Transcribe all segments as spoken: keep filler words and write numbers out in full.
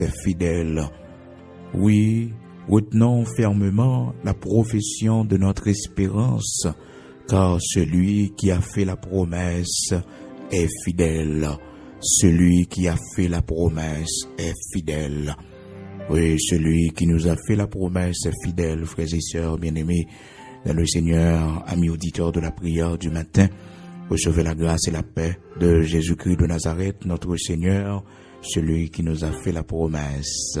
est fidèle. Oui, retenons fermement la profession de notre espérance, car celui qui a fait la promesse est fidèle. Celui qui a fait la promesse est fidèle. Oui, celui qui nous a fait la promesse est fidèle, frères et sœurs bien-aimés dans le Seigneur, amis auditeurs de la prière du matin. Recevez la grâce et la paix de Jésus-Christ de Nazareth, notre Seigneur, celui qui nous a fait la promesse.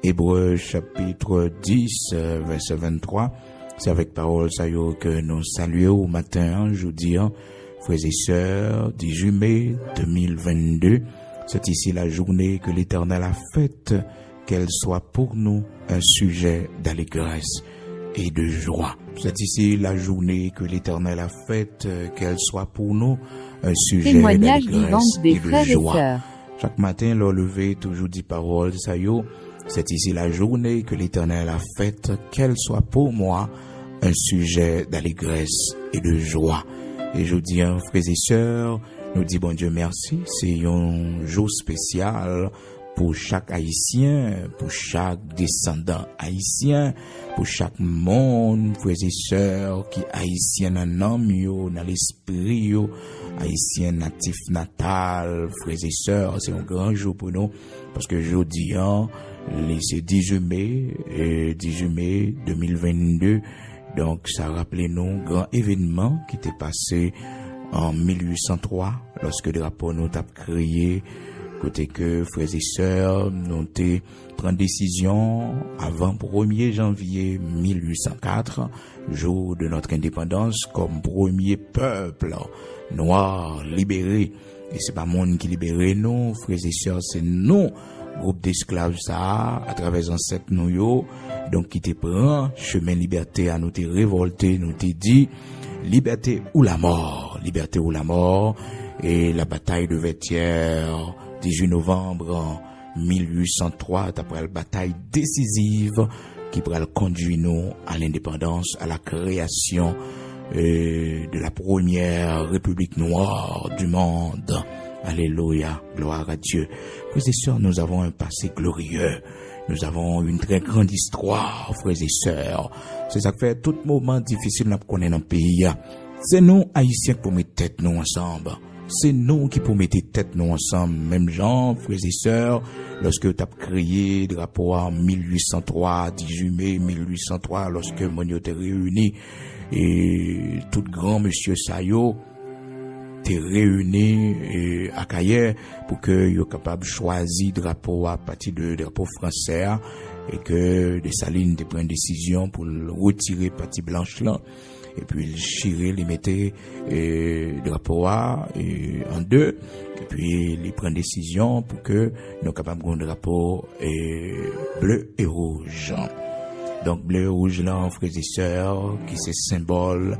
Hébreux chapitre dix, euh, verset vingt-trois. Se avèk pawòl sa yo ke nou salye w maten an, jodi an, frè e sè, dizuit me de mil vennde. C'est ici la journée que l'Éternel a faite, qu'elle soit pour nous un sujet d'allégresse et de joie. C'est ici la journée que l'Éternel a faite, qu'elle soit pour nous un sujet d'allégresse et de joie. Chak maten, lè w leve, toujou di pawòl sa yo. C'est ici la journée que l'Éternel a faite, qu'elle soit pour moi un sujet d'allégresse et de joie. E jodi an, frè e sè, nou di Bondye mèsi. Se yon jou espesyal pou chak Ayisyen, pou chak desandan Ayisyen, pou chak moun, frè e sè, ki Ayisyen nan nanm yo, nan lespri yo, Ayisyen natif natal, frè e sè, se yon gran jou pou nou, paske jodi an, li se dizuit me, e dizuit me de mil vennde, donk sa raple nou gran evènman ki te pase an mil uit san twa, lòske drapo nou t ap kreye, kote ke frè e sè, nou te pran desizyon avan premye janvye mil uit san kat, jour de notre indépendance, kòm premye pèp nwa libere. E se pa moun ki libere nou, frè e sè, se nou, gwoup desklav sa a, atravè zansèt nou yo, donk ki te pran chemen libète a, nou te revòlte, nou te di, liberté ou la mort, liberté ou la mort, e la bataille de Vertières, dizuit novanm mil uit san twa, ta pral batay desiziv ki pral kondui nou a lendepandans, à la création, euh, de la première république noire du monde. Alléluia, gloire à Dieu. Frères et sœurs, nous avons un passé glorieux. Nous avons une très grande histoire, frères et sœurs. Se sa k fè tout moman difisil n ap konnen nan peyi a, se nou Ayisyen k pou met tèt nou ansanm. Se nou ki pou mete tèt nou ansanm, menm jan, frè e sè, lòske yo t ap kreye drapo a an mil uit san twa, dizuit me mil uit san twa, lòske moun yo te reyini, e tout gran mesye sa yo te reyini, e, Akayè pou ke yo kapab chwazi drapo a apati de drapo fransè a, e ke Desalin te pran desizyon pou l retire pati blanch lan. Epi l chire, li mete, e, drapo a, e, an de, epi li pran desizyon pou ke nou kapab gen yon drapo, e, ble e wouj. Donk, ble e wouj lan, frè e sè, ki se senbòl,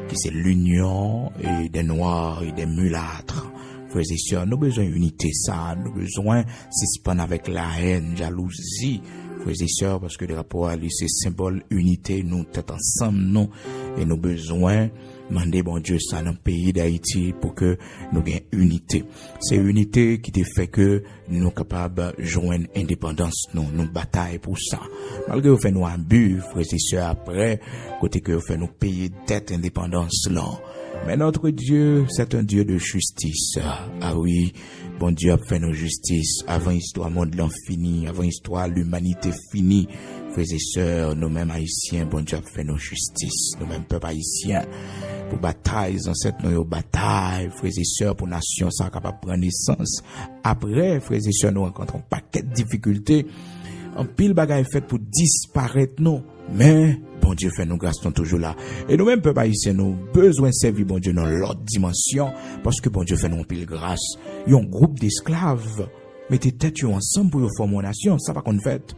ki se linyon, e, des noirs et des mulâtres. Frè e sè, nou bezwen inite sa, nou bezwen sispann avèk lahèn, jalouzi, frè e sè, paske drapo a, li se senbòl inite nou, tèt ansanm nou, e nou bezwen mande Bondye sa nan peyi Dayiti pou ke nou gen inite. Se inite ki te fè ke nou kapab jwenn endepandans nou, nou batay pou sa. Malgre yo fè nou abi, frè e sè, aprè, kote ke yo fè nou peye dèt endepandans lan. Men notre Dieu, c'est un Dieu de justice. Ah wi, Bondye ap fè nou jistis. Avan istwa mond lan fini, avan istwa limanite fini, frè e sè, nou menm Ayisyen, Bondye ap fè nou jistis. Nou menm pèp ayisyen, pou batay zansèt nou yo batay, frè e sè, pou nasyon sa a kapab pran nesans. Aprè, frè e sè, nou rankontre yon pakèt difikilte. Anpil bagay fèt pou disparèt nou. Men, Bondye fè nou gras, nou toujou la. E nou menm, pèp ayisyen, nou bezwen sèvi Bondye nan lòt dimansyon, paske Bondye fè nou anpil gras. Yon gwoup desklav mete tèt yo ansanm pou yo fòme yon nasyon. Sa pa konn fèt.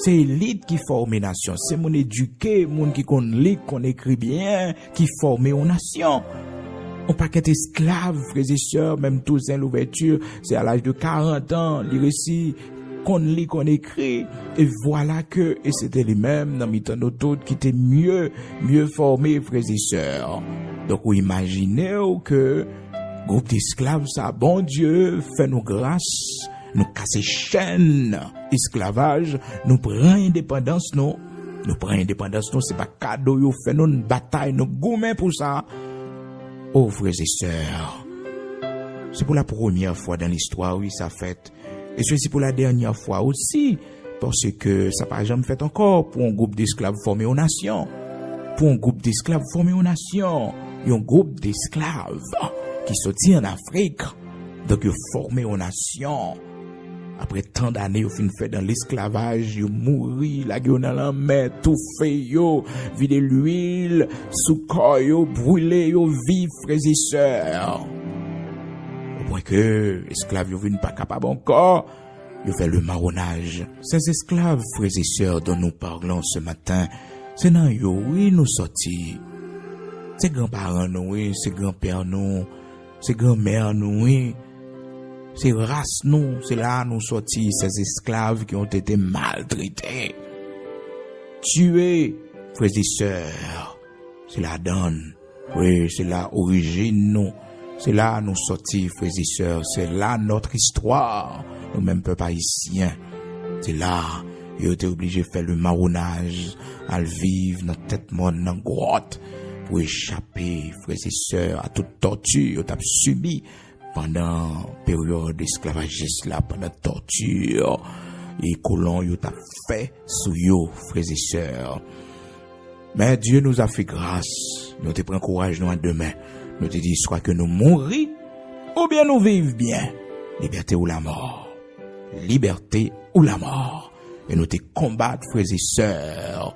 Se elit ki fòme nasyon. Se moun edike, moun ki konn li, ki konn ekri byen, ki fòme yon nasyon. Yon pakèt esklav, frè e sè, menm Toussaint Louverture, se a laj de karant an, li resi konn li, konn ekri. E vwala ke, e se te li menm, nan mitan nou tout, ki te mye, mye fòme, frè e sè. Donk, ou imajine w ke gwoup desklav sa, Bondye fè nou gras, Nou kase chèn esklavaj, nou pran endepandans nou. Nou pran endepandans nou, se pa kado yo fè nou, n batay, nou goumen pou sa. O frè e sè, se pou la premyè fwa dan listwa, wi, sa fèt. E se, se pou la dènyè fwa osi, paske sa pa janm fèt ankò pou yon gwoup desklav fòme yon nasyon. Pou yon gwoup desklav fòme yon nasyon, yon gwoup desklav ki soti an Afrik. Donk, yo fòme yon nasyon. Apre tan dane yo fin fè dan lesklavaj, yo mouri, lage yo nan lanmè, toufe yo, vide lwil sou kò yo, brile yo viv, frè e sè. O pwen ke esklav yo vin pa kapab ankò, yo fè le maronnaj. Ces esclaves, frères et sœurs dont nous parlons ce matin, se nan yo, wi, nou sòti. Se granparan nou, wi, se granpè nou, se granmè nou, wi. Se ras nou, se la nou sòti, ces esclaves qui ont été maltraités, tués, frères et sœurs. Se ladann. Wi, se la orijin nou. Se la nou sòti, frères et sœurs. C'est là notre histoire. Nou menm pèp ayisyen. Se la, yo te oblije fè le maronnaj, al viv nan tèt mòn, nan gwòt, pou echape, frères et sœurs, a tout tòti yo t ap sibi pandan peryòd esklavajis la, pandan tòti e kolon yo t ap fè sou yo, frères et sœurs. Men Dieu nous a fait grâce. Nou te pran kouraj nou a de men. Nou te di, swa ke nou mouri, oubyen nou viv byen. Libète ou lamò. Libète ou lamò. E nou te konbat, frères et sœurs,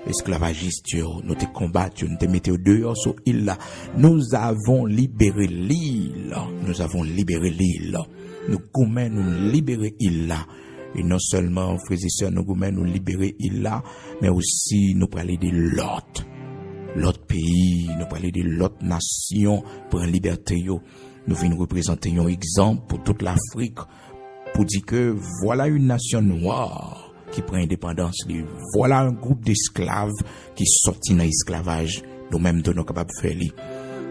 esklavajis yo. Nou te konbat yo, nou te mete yo deyò sou il la. Nous avons libéré l'île. Nous avons libéré l'île. Nou goumen, nou libere il la. E non sèlman, frères et sœurs, nou goumen, nou libere il la, men osi nou pral ede lòt, lòt peyi, nou pral ede lòt nasyon pran libète yo. Nou vin reprezante yon egzanp pou tout Lafrik, pou di ke voilà une nation noire ki pran endepandans li. Voilà un groupe d'esclaves ki sòti nan esklavaj. Nou menm tou nou kapab fè li.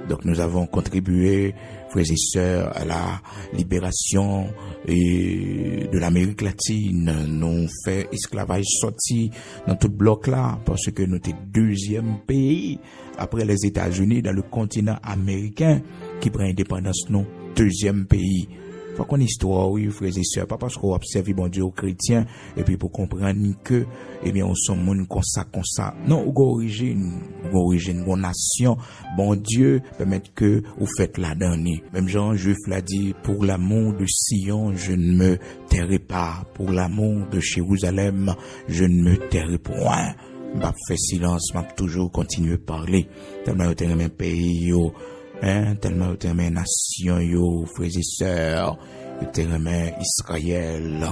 Donc nous avons contribué, frères et sœurs, à la libération et de l'Amérique latine. Nou fè esklavaj sòti nan tout blòk la, paske nou te dezyèm peyi apre Lèzetazini dan le kontinan ameriken ki pran endepandans nou, dezyèm peyi. Fò konn istwa w, wi, frères et sœurs, pa paske w ap sèvi Bondye, w kretyen, epi pou konprann ke, ebyen, ou se yon moun konsa, konsa. Non, ou gen orijin, ou gen orijin, ou gen nasyon. Bondye pèmèt ke ou fèt ladan li. Menm jan Jwif la di, pour l'amour de Sion, je ne me tairai pas. Pour l'amour de Jérusalem, je ne me tairai point. M p ap fè silans, m ap toujou kontinye pale. Tèlman yo te renmen peyi yo, en, tèlman yo te renmen nasyon yo, frères et sœurs, yo te renmen Izrayèl.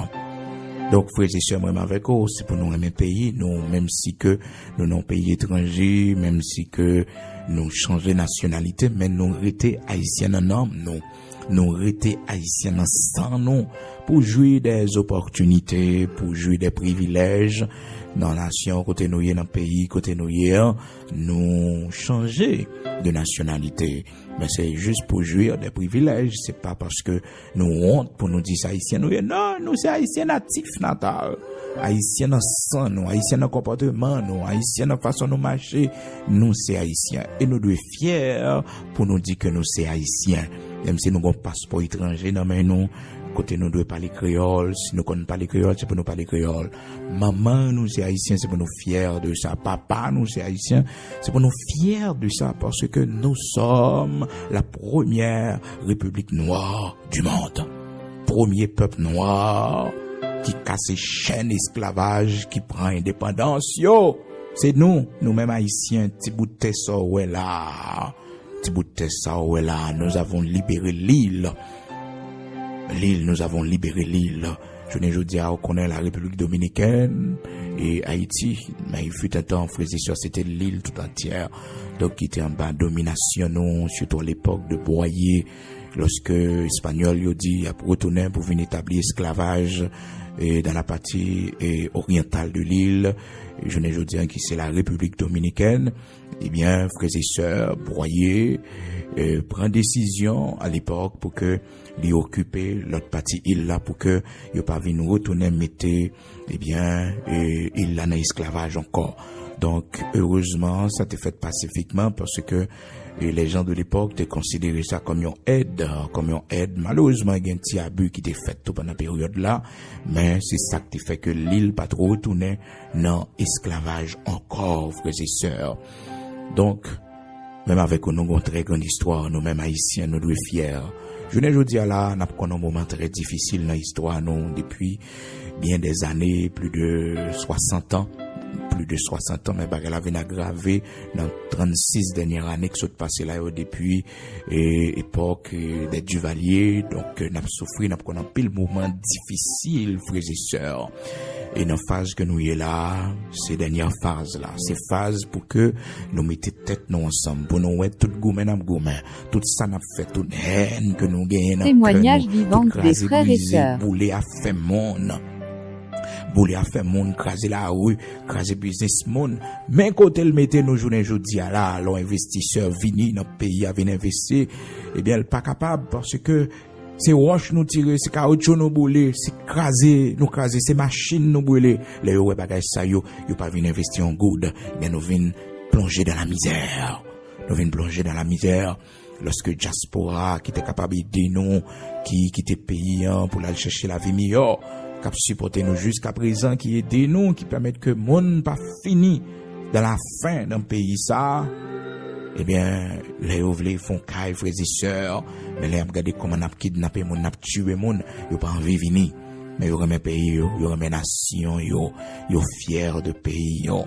Donk, frères et sœurs, mwen menm avèk ou, se pou nou renmen peyi nou, menm si ke nou nan yon peyi etranje, menm si ke nou chanje nasyonalite, men nou rete ayisyen nan nanm nou. Nou rete ayisyen nan san nou pou jwi dè opòtinite, pou jwi dè privilèj nan nasyon kote nou ye, nan peyi kote nou ye an. Nou chanje de nasyonalite, men se jis pou jwi dè privilèj. Se pa paske nou wont pou nou di se ayisyen nou ye. Non, nou se ayisyen natif natal. Ayisyen nan san nou, ayisyen nan konpòteman nou, ayisyen nan fason nou mache. Nou se ayisyen e nou dwe fyè pou nou di ke nou se ayisyen. Menm si nou gon paspò etranje nan men nou, kote nou dwe pale kreyòl, si nou konn pale kreyòl, se pou nou pale kreyòl. Manman nou se ayisyen, se pou nou fyè de sa. Papa nou se ayisyen, se pou nou fyè de sa, paske nous sommes la première république noire du monde. Premye pèp nwa ki kase chèn esklavaj, ki pran endepandans yo. Se nou, nou menm ayisyen, ti bout tè sa w wè la. Ti bout tè sa w wè la, nous avons libéré l'île. L'île, nous avons libéré l'île. Jounen jodi a, ou konnen la République dominicaine et Haïti, mais il fut un temps, frères et sœurs, c'était l'île tout entière. Donk, ki te anba dominasyon nou, surtout à l'époque de Boyer, Lòske Espanyòl yo di y ap retounen pou vin etabli esklavaj, e, dans la partie, e, orientale de l'île, jounen jodi a ki se la Repiblik Dominikèn, ebyen, frè e sè, Boyer, e, pran desizyon a lepòk pou ke li okipe lòt pati il la pou ke yo pa vin retounen mete, ebyen, e, il la nan esklavaj ankò. Donk, erezman, sa te fèt pasifikman paske, e, les gens de l'époque te konsidere sa kòm yon èd, kòm yon èd. Malerezman, gen ti abi ki te fèt tou pandan peryòd la, men se sa k te fè ke lil pa t retounen nan esklavaj ankò, frè e sè. Donk, menm avèk ou, nou gon trè grann istwa, nou menm Ayisyen, nou dwe fyè. Jounen jodi a la, n ap konn yon moman trè difisil nan istwa nou depi byen dè zane, plis de swasant an, plis de swasant an, men bagay la vin agrave nan trannsis dènyè ane ki sot pase la yo, depi, e, epòk, e, dè Duvalier. Donk, e, n ap soufri, n ap konn anpil moman difisil, frè e sè. E nan faz ke nou ye la, se dènyè faz la. Se faz pou ke nou mete tèt nou ansanm, pou nou wè tout goumen n ap goumen, tout sa n ap fè, tout hèn ke nou genyen nan kè nou, tout kraze brize, boule afè moun, boule afè moun, kraze lari, kraze biznis moun. Men kote l mete nou jounen jodi a la, lè yon envestisè vini nan peyi a, vin envesti, ebyen, l pa kapab, paske se wòch nou tire, se kawotchou nou boule, se kraze nou kraze, se machin nou boule. Lè yo wè bagay sa yo, yo pa vin envesti yon goud, men nou vin plonje dans la misère. Nou vin plonje dans la misère. Lòske dyaspora ki te kapab ede nou, ki kite peyi an pou l al chèche lavi miyò, k ap sipòte nou jiskaprezan, ki ede nou, ki pèmèt ke moun pa fini dans la faim nan peyi sa a, ebyen, lè yo vle fè yon kay, frè e sè, men lè y ap gade kòman n ap kidnape moun, n ap tiye moun, yo pa anvi vini. Men yo renmen peyi yo, yo renmen nasyon yo, yo fyè de peyi yo.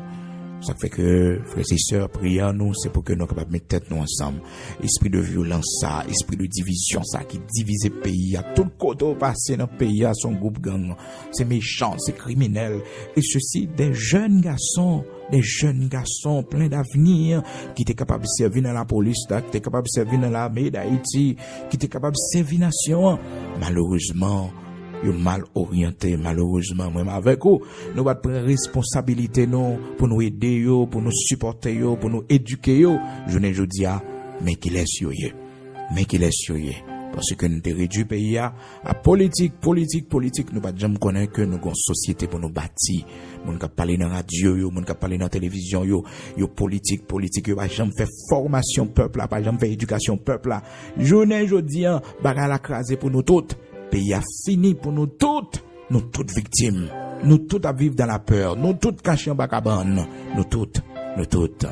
Sa k fè ke, frè e sè, priyè nou, se pou ke nou kapab met tèt nou ansanm. Espri de vyolans sa, espri de divizyon sa ki divize peyi a, tout kote w pase nan peyi a, se yon gwoup gang, se mechan, se kriminèl. E sesi, de jèn gason, de jèn gason plen davni ki te kapab sèvi nan lapolis la, ki te kapab sèvi nan lame d Ayiti, ki te kapab sèvi nasyon an. Malerezman, yo mal oryante, malerezman, mwen avèk ou, nou pa t pran responsabilite nou pou nou ede yo, pou nou sipòte yo, pou nou edike yo. Jounen jodi a, men kilès yo ye. Men kilès yo ye. Paske n te redui peyi a a politik, politik, politik. Nou pa t janm konnen ke nou gon sosyete pou nou bati. Moun k ap pale nan radyo yo, moun k ap pale nan televizyon yo, yo politik, politik. Yo pa janm fè fòmasyon pèp la, pa janm fè edikasyon pèp la. Jounen jodi a, bagay la kraze pou nou tout. Peyi a fini pou nou tout. Nou tout viktim. Nou tout ap viv dans la peur. Nou tout kache anba kabann. Nou tout. Nou tout.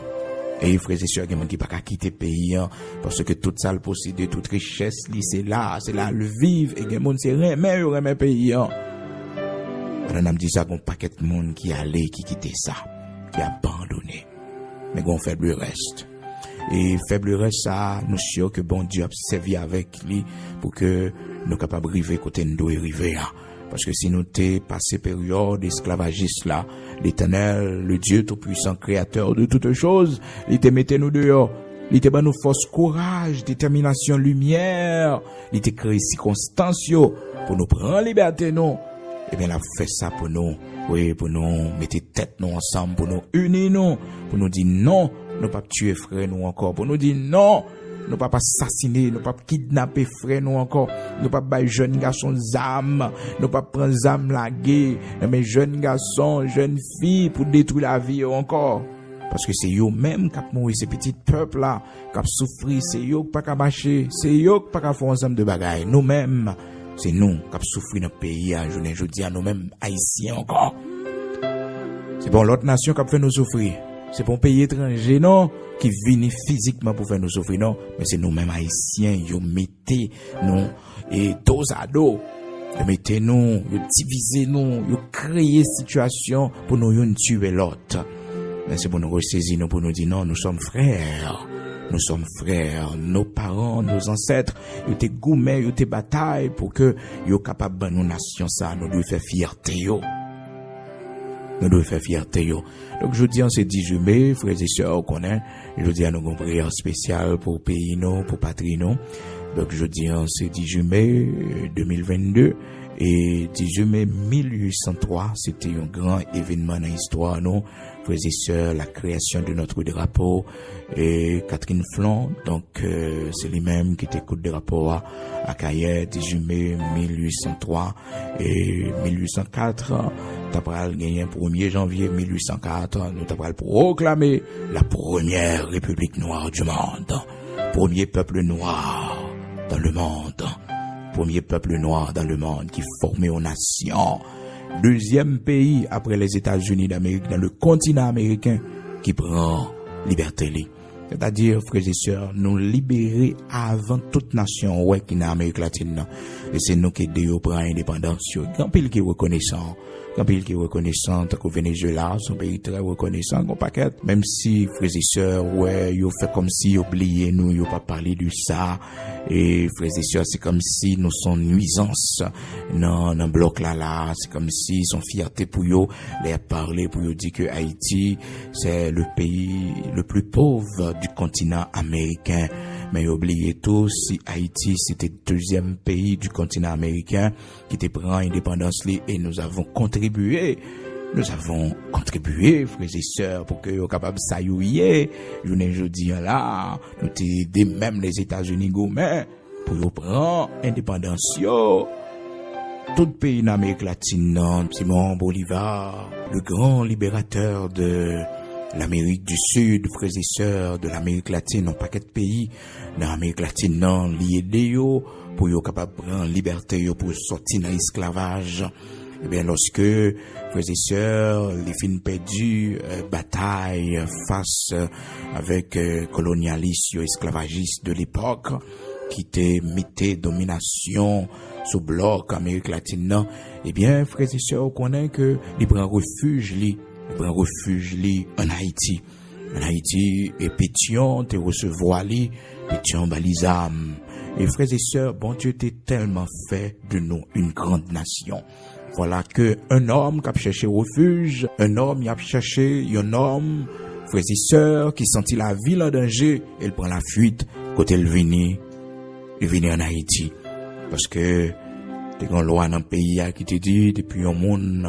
E frè e sè, gen moun ki pa ka kite peyi an, paske tout sa l posede, tout richès li, se la, se la l viv. E gen moun se renmen yo renmen peyi an. Pandan n ap di sa, gon pakèt moun ki ale, ki kite sa, ki abandone. Men gon fèb rès. E fèb rès sa, nou si ke Bondye ap sèvi avèk li pou ke nou kapab rive kote n dwe rive a. Paske si nou te pase peryòd esklavajis la, Letènèl, le Dieu Tout-Puissant, Créateur de toutes choses, li te mete nou deyò. Li te ban nou fòs, kouraj, detèminasyon, limyè. Li te kreye sikonstans yo pou nou pran libète nou. Ebyen, l ap fè sa pou nou. Wi, pou nou mete tèt nou ansanm, pou nou ini nou, pou nou di non, nou p ap tiye frè nou ankò, pou nou di non, nou p ap asasine, nou p ap kidnape frè nou ankò, nou p ap bay jèn gason zam, nou p ap pran zam lage nan men jèn gason, jèn fi pou detwi lavi yo ankò. Paske se yo menm k ap mouri, se pitit pèp la k ap soufri, se yo k pa ka mache, se yo k pa ka fè yon ansanm de bagay. Nou menm, se nou k ap soufri nan peyi a, jounen jodi a, nou menm, Ayisyen ankò. Se pa yon lòt nasyon k ap fè nou soufri. Se pa yon peyi etranje, non, ki vini fizikman pou fè nou soufri, non. Men se nou menm, Ayisyen, yo mete nou, e, dozado. Yo mete nou, yo divize nou, yo kreye sitiyasyon pou nou youn tiye lòt. Men se pou nou resezi nou, pou nou di non, nous sommes frères. Nous sommes frères. Nos parents, nos ancêtres, yo te goumen, yo te batay pou ke yo kapab ban nou nasyon sa, nou dwe fè fyète yo. Nou dwe fè fyète yo. Donk, jodi an se dizuit me, frè e sè, ou konnen, jodi an nou gon priyè espesyal pou peyi nou, pou patri nou. Donk, jodi a, se dizuit me de mil vennde, e dizuit me mil uit san twa, se te yon gran evènman nan istwa nou, frè e sè, la création de notre drapeau, e Catherine Flon, donk, euh, se li menm ki te koud drapo a, Akayè, dizuit me mil uit san twa, e mil uit san kat, ta pral genyen premye janvye mil uit san kat, nou ta pral pwoklame la première république noire du monde. Premier peuple noir dans le monde. Premier peuple noir dans le monde ki fòme yon nasyon. Dezyèm peyi apre Lèzetazini Damerik nan le kontinan ameriken ki pran libète li. Sètadi, frè e sè, nou libere avan tout nasyon wè ki nan Amerik Latin nan. E se nou ki ede yo pran endepandans yo. Gen anpil ki rekonesan. Gen anpil ki rekonesan, tankou Venezuela, se yon peyi trè rekonesan, gen yon pakèt. Menm si frè e sè wè yo fè kòmsi yo bliye nou, yo pa pale de sa. E frè e sè, se kòmsi nou se yon nwizans nan, nan blòk la la. Se kòmsi se yon fyète pou yo. Lè y ap pale pou yo di ke Ayiti, c'est le pays le plus pauvre du continent américain. Men yo bliye tou, si Ayiti se te dezyèm peyi du kontinan ameriken ki te pran endepandans li, e nou avon kontribiye, nou avon kontribiye, frè e sè, pou ke yo kapab sa yo ye. Jounen jodi a la, nou te ede menm Lèzetazini goumen pou yo pran endepandans yo. Tout peyi nan Amerik Latin nan, Simon Bolivar, le grand libérateur de l'Amérique du Sud, frè e sè, de l'Amérique latine, yon pakèt peyi nan Amerik Latin nan, li ede yo pou yo kapab pran libète yo, pou sòti nan esklavaj. Ebyen, lòske frè e sè, li fin pèdi, euh, batay fas, euh, avèk, euh, kolonyalis yo, esklavajis de lepòk, ki te mete dominasyon sou blòk Amerik Latin nan, ebyen, frè e sè, ou konnen ke li pran refij li, li pran refij li ann Ayiti. Ann Ayiti, e Petyon te resevwa li, Petyon ba li zam. E frè e sè, Bondye te tèlman fè de nou une grande nation. Vwala ke yon nonm k ap chèche refij, yon nonm y ap chèche, yon nonm, frè e sè, ki santi lavi l an danje, e l pran lafuit, kote l vini, li vini ann Ayiti. Paske te gen yon lwa nan peyi a ki te di, depi yon moun,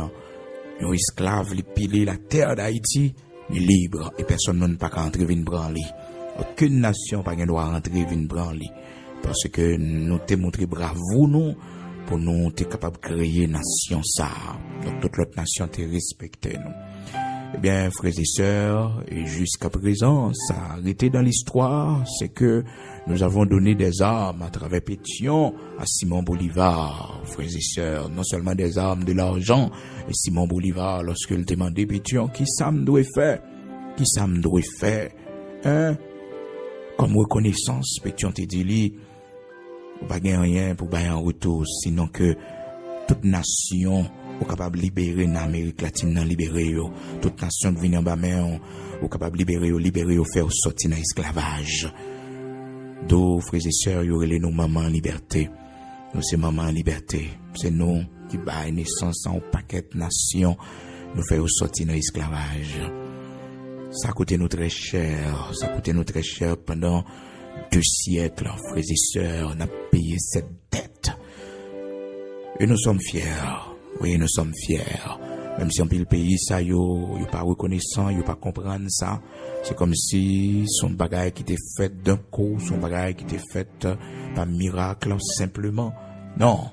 yon esklav, li pile la terre d'Haïti, li lib, e pèsonn moun pa ka antre vin pran li. Okenn nasyon pa gen dwa antre vin pran li. Paske nou te montre bravou nou pou nou te kapab kreye nasyon sa a. Donk, tout lòt nasyon te respekte nou. Ebyen, frè e sè, e jiska prezan, sa rete dans l'histoire, c'est que nous avons donné des armes à travers Pétion à Simon Bolivar, frè e sè, non sèlman des armes, de l'argent, e Simon Bolivar, lòske l te mande Petyon, "Ki sa m dwe fè? Ki sa m dwe fè?" Hein? Kòm rekonesans, Petyon te di li, "Ou pa gen anyen pou bay an retou, sinon ke tout nasyon ou kapab libere nan Amerik Latin nan, libere yo. Tout nasyon k vini anba men w, ou kapab libere yo, libere yo, fè yo sòti nan esklavaj." Dou, frè e sè, yo rele nou manman libète. Nou se manman libète. Se nou ki bay nesans a yon pakèt nasyon. Nou fè yo sòti nan esklavaj. Sa koute nou trè chè. Sa koute nou trè chè pandan de syèk, frè e sè, n ap peye sèt dèt. E nou sòm fyè. Wi, nou sòm fyè. Menm si anpil peyi sa yo, yo pa rekonesan, yo pa konprann sa. Se kòmsi se yon bagay ki te fèt d'un coup, se yon bagay ki te fèt pa mirak, senpleman. Non.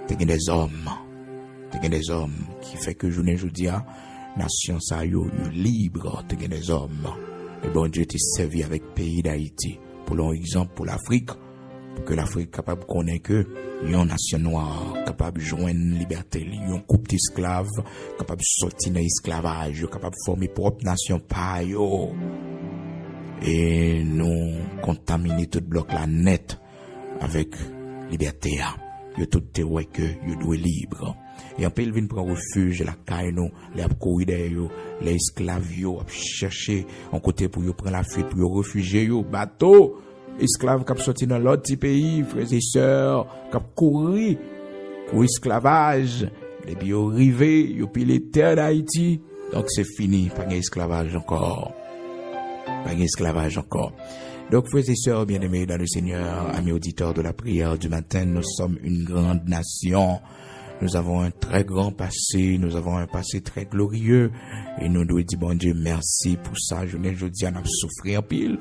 Te gen dèzòm. Te gen dèzòm ki fè ke jounen jodi a, nasyon sa yo, yo lib, te gen dèzòm. E Bondye te sèvi avèk peyi Dayiti pou l yon egzanp pou Lafrik, pou ke Lafrik kapab konnen ke yon nasyon nwa kapab jwenn libète li, yon gwoup esklav kapab sòti nan esklavaj, yo kapab fòme pwòp nasyon pa yo. E nou kontamine tout blòk la nèt avèk libète a. Yo tout te wè ke yo dwe lib. E anpil vin pran refij lakay nou, lè y ap kouri dèyè yo, lè esklav yo ap chèche yon kote pou yo pran lafuit, pou yo refijye yo, bato, esklav k ap sòti nan lòt ti peyi, frè e sè, k ap kouri pou esklavaj, depi yo rive, yo pile tè Dayiti, donk se fini, pa gen esklavaj ankò. Pa gen esklavaj ankò. Donc, frères et sœurs bien-aimés dans le Seigneur, amis auditeurs de la prière du matin, nous sommes une grande nation. Nous avons un très grand passé, nous avons un passé très glorieux. E nou dwe di Bondye mèsi pou sa. Jounen jodi a, n ap soufri anpil.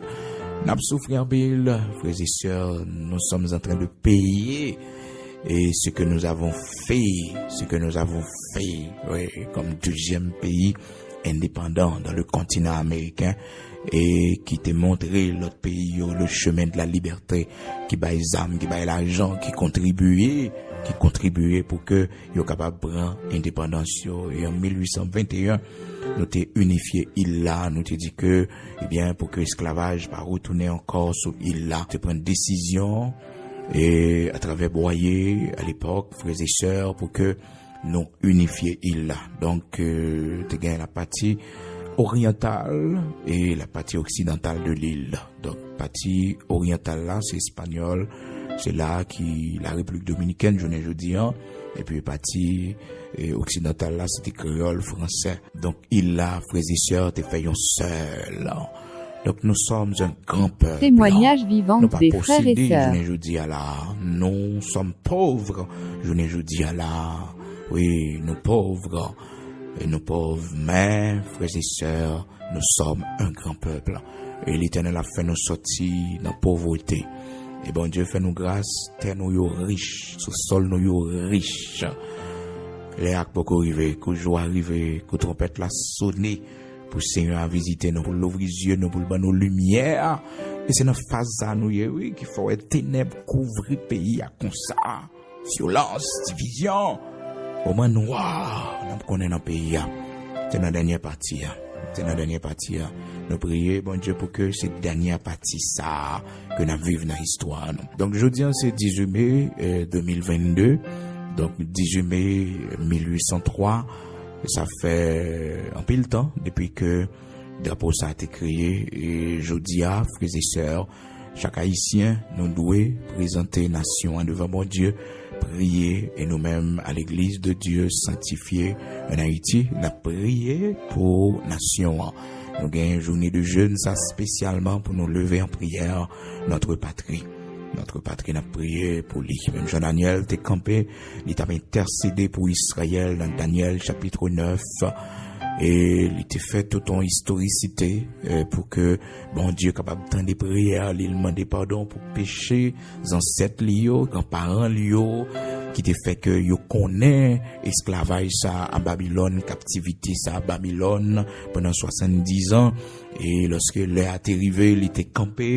N ap soufri anpil. Frères et sœurs, nous sommes en train de payer et ce que nous avons fait, ce que nous avons fait, oui, comme deuxième pays indépendant dans le continent américain, e ki te montre lòt peyi yo le chemin de la liberté, ki bay zam, ki bay lajan, ki kontribiye, ki kontribiye pou ke yo kapab pran endepandans yo. E an mil uit san venteyen, nou te inifye il la, nou te di ke, ebyen, pou ke esklavaj pa retounen ankò sou il la, te pran desizyon, e atravè Boyer, à l'époque, frères et sœurs, pou ke nou inifye il la. Donk, euh, te gen la pati oryantal e la pati oksidantal de l'île. Donk, pati oryantal la, se espanyòl, se la ki la Repiblik Dominikèn, jounen jodi an, epi pati, euh, oksidantal la, se te kreyòl, fransè. Donk, il la, frères et sœurs, te fè yon sèl. Donc, nous sommes un grand peuple. Témoignage vivant des frères et sœurs. Nou pa posede, jounen jodi a la. Nous sommes pauvres, jounen jodi a la. Wi, nou pòv. E nou pòv, men, frères et sœurs, nous sommes un grand peuple. E Letènèl ap fè nou sòti nan povrete. E Bondye fè nou gras, tè nou yo rich, sousòl nou yo rich. Lè a poko rive, kou jou a rive, kou twonpèt la sone, pou Senyè a vizite nou, pou l louvri zye nou, pou l ban nou limyè. E se nan faz sa nou ye, wi, ki fè w wè tenèb kouvri peyi a konsa. Vyolans, divizyon, moman nwa n ap konnen nan peyi a. Se nan dènye pati a. Se nan dènye pati a. Nou priye Bondye pou ke se dènye pati sa a ke n ap viv nan istwa nou. Donk, jodi a, se dizuit me, euh, de mil vennde. Donk, dizuit me mil uit san twa, sa fè anpil tan depi ke drapo sa a te kreye. E jodi a, frères et sœurs, chak Ayisyen, nou dwe prezante nasyon an devan Bondye, priye, e nou menm, à l'Église de Dieu Sanctifié en Haïti, n ap priye pou nasyon an. Nou gen jounen de jèn sa espesyalman pou nou leve an priyè, notre patrie. Notre patrie, n ap priye pou li. Menm jan Danyèl te kanpe, li t ap entèsede pou Izrayèl nan Danyèl chapit nèf. E li te fè tout yon istorisite, euh, pou ke Bondye kapab tande priyè li, l mande padon pou peche zansèt li yo, granparan li yo, ki te fè ke yo konnen esklavaj sa a Babilòn, kaptivite sa a Babilòn pandan swasanndiz an. E lòske lè a te rive, li te kanpe,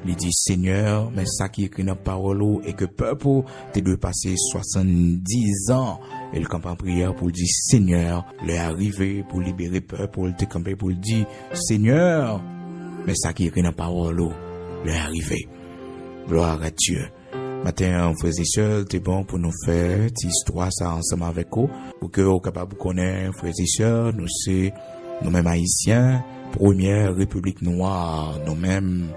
li di, Senyè, men sa ki ekri nan pawòl ou, e ke pèp ou te dwe pase swasanndiz an. E l kanpe an priyè pou l di, Senyè, lè a rive pou libere pèp ou. L te kanpe pou l di, Senyè, men sa ki ekri nan pawòl ou, lè a rive. Gloire à Dieu. Maten an, frères et sœurs, te bon pou nou fè ti istwa sa ansanm avèk ou, pou ke ou kapab konnen, frères et sœurs, nou se, nou menm Ayisyen, premyè repiblik nwa, nou menm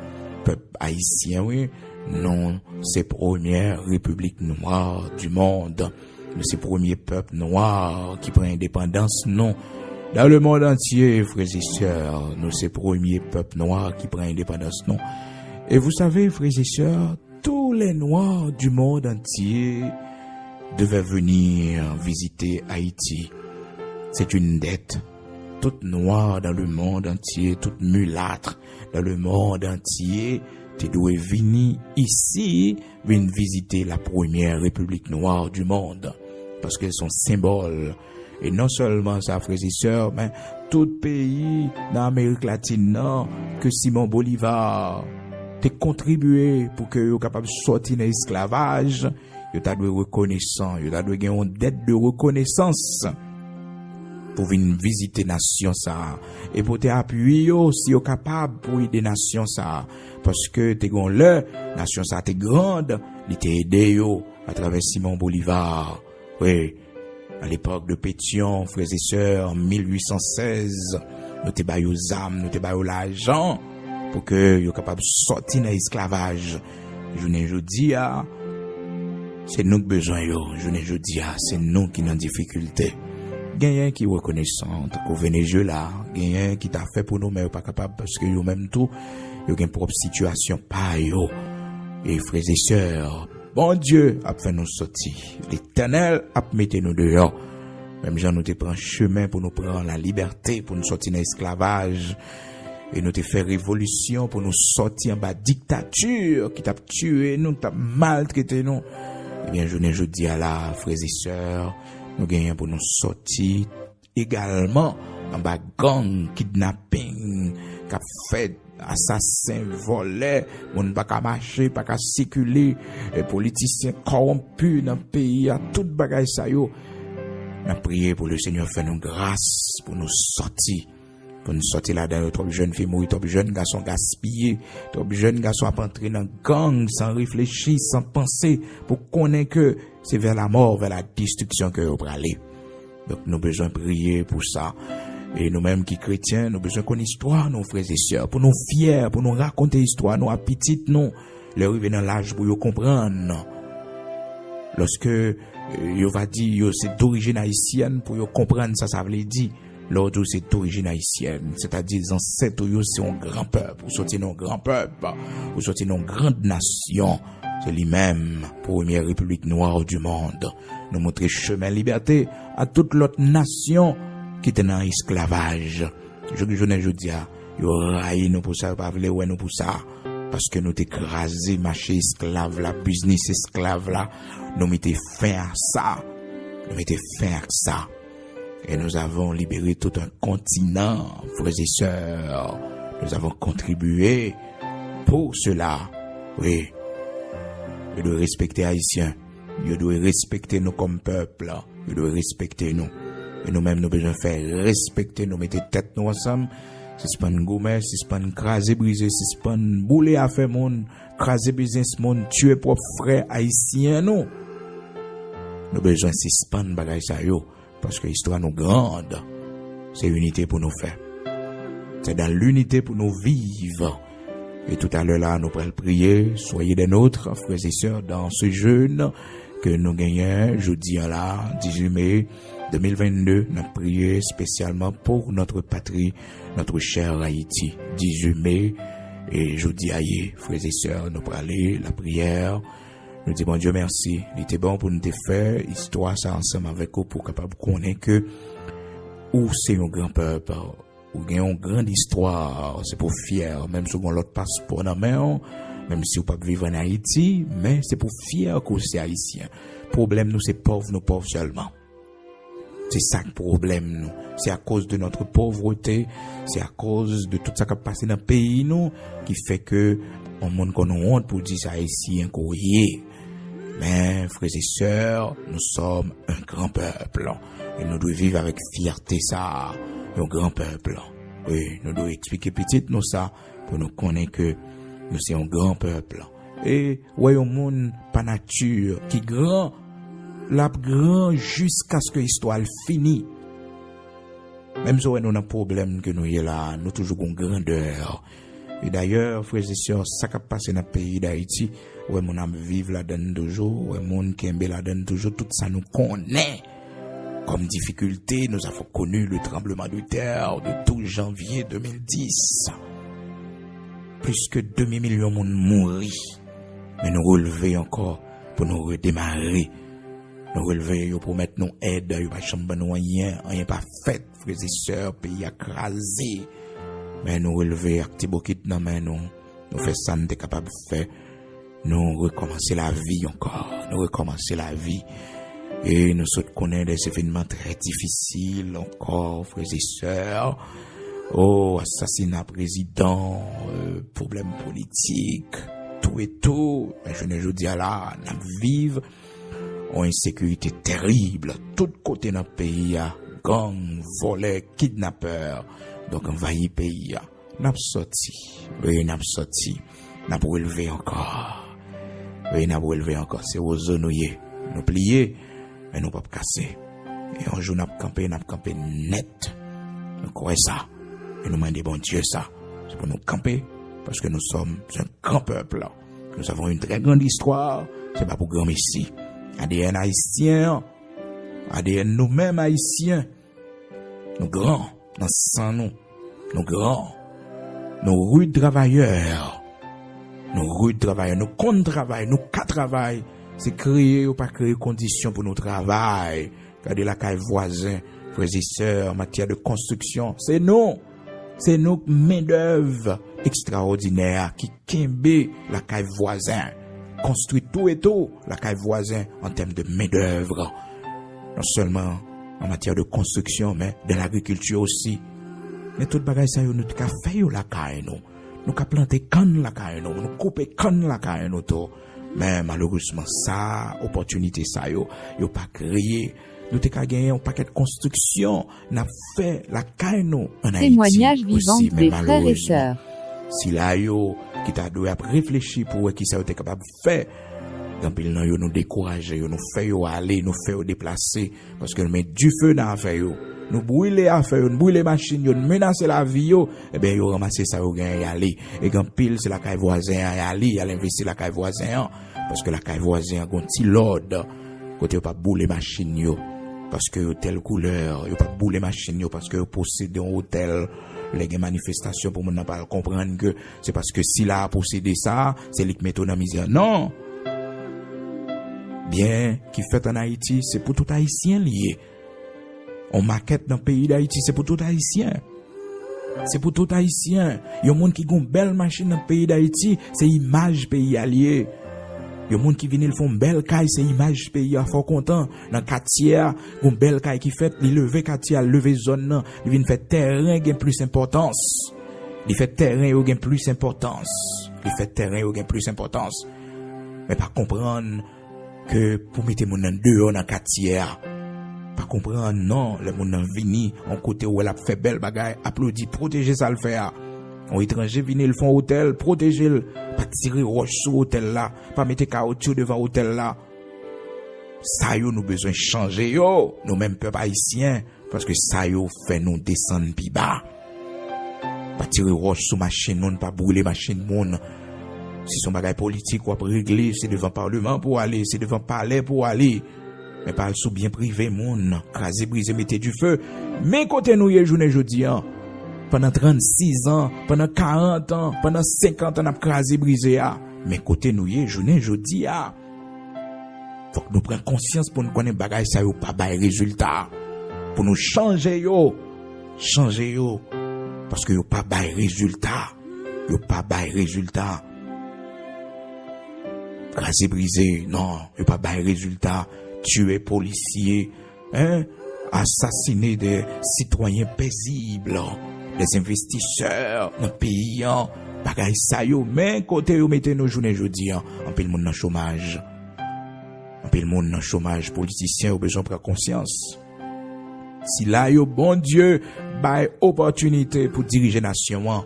pèp ayisyen, wi, nou se premyè repiblik nwa du monde. Nou se premye pèp nwa ki pran endepandans nou. Dans le monde entier, frères et sœurs, nou se premye pèp nwa ki pran endepandans nou. Et vous savez, frères et sœurs, tous les Noirs du monde entier devaient venir visiter Haïti. C'est une dette. Tout Noir dans le monde entier, tout mulâtre dans le monde entier, te dwe vini isi, vin vizite la première république noire du monde. Paske se yon senbòl. E non sèlman sa, frères et sœurs, men tout peyi nan Amerik Latin nan ke Simon Bolivar te kontribye pou ke yo kapab sòti nan esklavaj, yo ta dwe rekonesan, yo ta dwe gen yon dèt de rekonesans pou vin vizite nasyon sa a, e pote apui yo, si yo kapab, pou ede nasyon sa a, paske te gen yon lè, nasyon sa a te grand, li te ede yo atravè Simon Bolivar. Wi, à l'époque de Pétion, frères et sœurs, an mil uit san sèz, nou te ba yo zam, nou te ba yo lajan pou ke yo kapab sòti nan esklavaj. Jounen jodi a, se nou k bezwen yo. Jounen jodi a, se nou ki nan difikilte. Genyen ki rekonesan, tankou Venezuela, genyen ki ta fè pou nou, men yo pa kapab, paske yo menm tou, yo gen pwòp sitiyasyon pa yo. E frè e sè, Bondye ap fè nou sòti. Letènèl ap mete nou deyò. Menm jan nou te pran chemen pou nou pran lalibète, pou nou sòti nan esklavaj, e nou te fè revolisyon pou nou sòti anba diktati ki t ap tiye nou, t ap maltrete nou. Ebyen, jounen jodi a la, frè e sè, nou genyen pou nou sòti egalman anba gang, kidnaping k ap fèt, asasen, vòlè, moun pa ka mache, pa ka sikile, e politisyen kòwonpi nan peyi a, tout bagay sa yo. N ap priye pou Lesenyè fè nou gras pou nou sòti, pou nou sòti ladan yo. Twòp jèn fi mouri, twòp jèn gason gaspiye, twòp jèn gason ap antre nan gang san reflechi, san panse, pou konnen ke se vè lamò, vè ladestriksyon ke yo prale. Donk, nou bezwen priye pou sa. E nou menm ki kretyen, nou bezwen konn istwa nou, frè e sè, pou nou fyè, pou nou rakonte istwa nou a pitit nou, lè yo rive nan laj pou yo konprann. Lòske, eh, yo va di yo se dorijin ayisyèn, pou yo konprann sa sa vle di. Lè w di w se dorijin ayisyèn, sètadi zansèt ou yo se yon gran pèp, ou soti nan yon gran pèp, ou soti nan yon grand nasyon. Se li menm, premyè repiblik nwa di mond. Nou montre chemen libète a tout lòt nasyon ki te nan esklavaj. Jouk jounen jodi a, yo rayi nou pou sa, yo pa vle wè nou pou sa. Paske nou te kraze mache esklav la, biznis esklav la. Nou mete fen a sa. Nou mete fen ak sa. Et nous avons libéré tout un continent, frères et sœurs. Nous avons contribué pour cela. Wi. Yo dwe respekte Ayisyen. Yo dwe respekte nou kòm pèp. Yo dwe respekte nou. E nou menm, nou bezwen fè respekte nou, mete tèt nou ansanm. Sispann goumen, sispann kraze brize, sispann boule afè moun, kraze biznis moun, tiye pwòp frè ayisyen nou. Nou bezwen sispann bagay sa yo. Paske istwa nou grand. Se inite pou nou fè. C'est dans l'unité pour nous vivre. E tout a lè la, nou pral priye. Soyez des nôtres, frères et sœurs, dans ce jeûne ke nou genyen jodi a la, dizuit mai deux mille vingt-deux. N ap priye espesyalman pour notre patrie, notre chère Haïti. Dizuit mai, e jodi a ye, frères et sœurs, nou prale lapriyè. Nou di Bondye mèsi. Li te bon pou nou te fè istwa sa ansanm avèk ou, pou w kapab konnen ke ou se yon gran pèp. Ou gen yon grand istwa, se pou w fyè, menm si w gen lòt paspò nan men w, menm si w p ap viv ann Ayiti, men se pou w fyè ke w se ayisyen. Pwoblèm nou se pòv, nou pòv sèlman. Se sa k pwoblèm nou. C'est à cause de notre pauvreté, c'est à cause de tout sa k ap pase nan peyi nou ki fè ke yon moun konn wont pou di se ayisyen ke w ye. Men, frères et sœurs, nous sommes un grand peuple. E nou dwe viv avèk fyète sa, yon gran pèp. Wi, nou dwe eksplike pitit nou sa, pou nou konnen ke nou se yon gran pèp. E wè yon moun pa nati ki gran, l ap gran jiskaske istwa l fini. Menm si w wè nou nan pwoblèm ke nou ye la, nou toujou gon grandè. E dayè, frè e sè, sa k ap pase nan peyi Dayiti, ou wè moun ap viv ladann toujou, ou wè moun kenbe ladann toujou, tout sa nou konnen kòm difikilte, nous avons connu le tremblement de terre de douze janvier deux mille dix. Plis ke demi milyon moun mouri. Men nou releve ankò pou nou redemare. Nou releve, yo pwomèt nou èd, yo pa janm ban nou anyen, anyen pa fèt, frè e sè, peyi a kraze. Men nou releve ak ti bokit nan men nou. Nou fè sa n te kapab fè. Nou rekòmanse lavi ankò. Nou rekòmanse lavi. E nou sot konnen de evènman trè difisil ankò, frè e sè. O, asasina prezidan, e, pwoblèm politik, tou e tou. Men jounen jodi a la, n ap viv yon ensekirite tèrib. Tout kote nan peyi a, gang, vòlè, kidnapè, donk anvayi peyi a. N ap sòti. Wi, n ap sòti. N ap releve ankò. Wi, n ap releve ankò. Se wozo nou ye. Nou pliye, men nou p ap kase. E yon jou n ap kanpe, n ap kanpe nèt. Nou kwè sa. E nou mande Bondye sa. Se pou nou kanpe, paske nou sòm se yon gran pèp. Nous avons une très grande histoire. Se pa pou granmesi. A D N ayisyen an, A D N nou menm ayisyen, Nou gran nan san nou. Nou gran. Nou rid travayè. Nou rid travayè. Nou konn travay. Nou ka travay. Se kreye, yo pa kreye kondisyon pou nou travay. Gade lakay vwazen, frè e sè, an matyè de konstriksyon. Se nou. Se nou k mendèv ekstraòdinè a ki kenbe lakay vwazen, konstwi tou e tou lakay vwazen an tèm de mendèv. Non sèlman an matyè de konstriksyon, men dan lagrikilti osi. Men tout bagay sa yo, nou te ka fè yo lakay nou. Nou ka plante kann lakay nou, nou koupe kann lakay nou tou. Men malerezman, sa, opòtinite sa yo, yo pa kreye. Nou te ka genyen yon pakèt konstriksyon n ap fè lakay nou ann Ayiti osi, men malerezman, sila yo ki ta dwe ap reflechi pou wè kisa yo te kapab fè, gen anpil nan yo nou dekouraje yo, nou fè yo ale, nou fè yo deplase, paske nou met dife nan afè yo. Nou brile afè yo, nou brile machin yo, nou menase lavi yo, ebyen yo ranmase sa yo genyen y ale. E gen anpil se lakay vwazen an y ale, y al envesti lakay vwazen an, paske lakay vwazen an gon ti lòd kote yo p ap boule machin yo paske yo tèl koulè, yo p ap boule machin yo paske yo posede yon otèl. Lè gen manifestasyon pou moun nan pa al konprann ke se paske sila a posede sa, se li k mete w nan mizè. Non! Byen ki fèt ann Ayiti, se pou tout Ayisyen li ye. On makèt nan peyi Dayiti, se pou tout Ayisyen. Se pou tout Ayisyen. Yon moun ki gon bèl machin nan peyi Dayiti, se imaj peyi a li ye. Yon moun ki vini l fè on bèl kay, se imaj peyi a, fò w kontan. Nan katye a, gon bèl kay ki fèt, li leve katye a, l leve zòn nan, li vin fè tèren gen plis enpòtans. Li fè tèren yo gen plis enpòtans. Li fè tèren yo gen plis enpòtans. Men pa konprann ke pou mete moun nan deyò nan katye a. Pa konprann non, lè moun nan vini yon kote ou wè l ap fè bèl bagay, aplodi, pwoteje sa l fè a. Yon etranje vini, l fè yon otèl, pwoteje l. Pa tire wòch sou otèl la, pa mete kawotchou devan otèl la. Sa yo nou bezwen chanje yo, nou menm pèp ayisyen, paske sa yo fè nou desann pi ba. Pa tire wòch sou machin moun, pa boule machin moun. Si se yon bagay politik w ap regle, se devan palman pou w ale, se devan palè pou w ale. Men pa al sou byen prive moun, kraze brize, mete dife. Men kote nou ye jounen jodi a. Pandan trannsis an, pandan karant an, pandan senkant an n ap kraze brize a. Men kote nou ye jounen jodi a. Fòk nou pran konsyans pou nou konnen bagay sa yo pa bay rezilta. Pou nou chanje yo. Chanje yo. Paske yo pa bay rezilta. Yo pa bay rezilta. Kraze brize, non, yo pa bay rezilta. Tiye polisye, en, asasine de sitwayen pezib, de envestisè nan peyi an. Bagay sa yo, men kote yo mete nou jounen jodi a. Anpil moun nan chomaj. Anpil moun nan chomaj, politisyen yo bezwen pran konsyans. Sila yo Bondye bay opòtinite pou dirije nasyon an,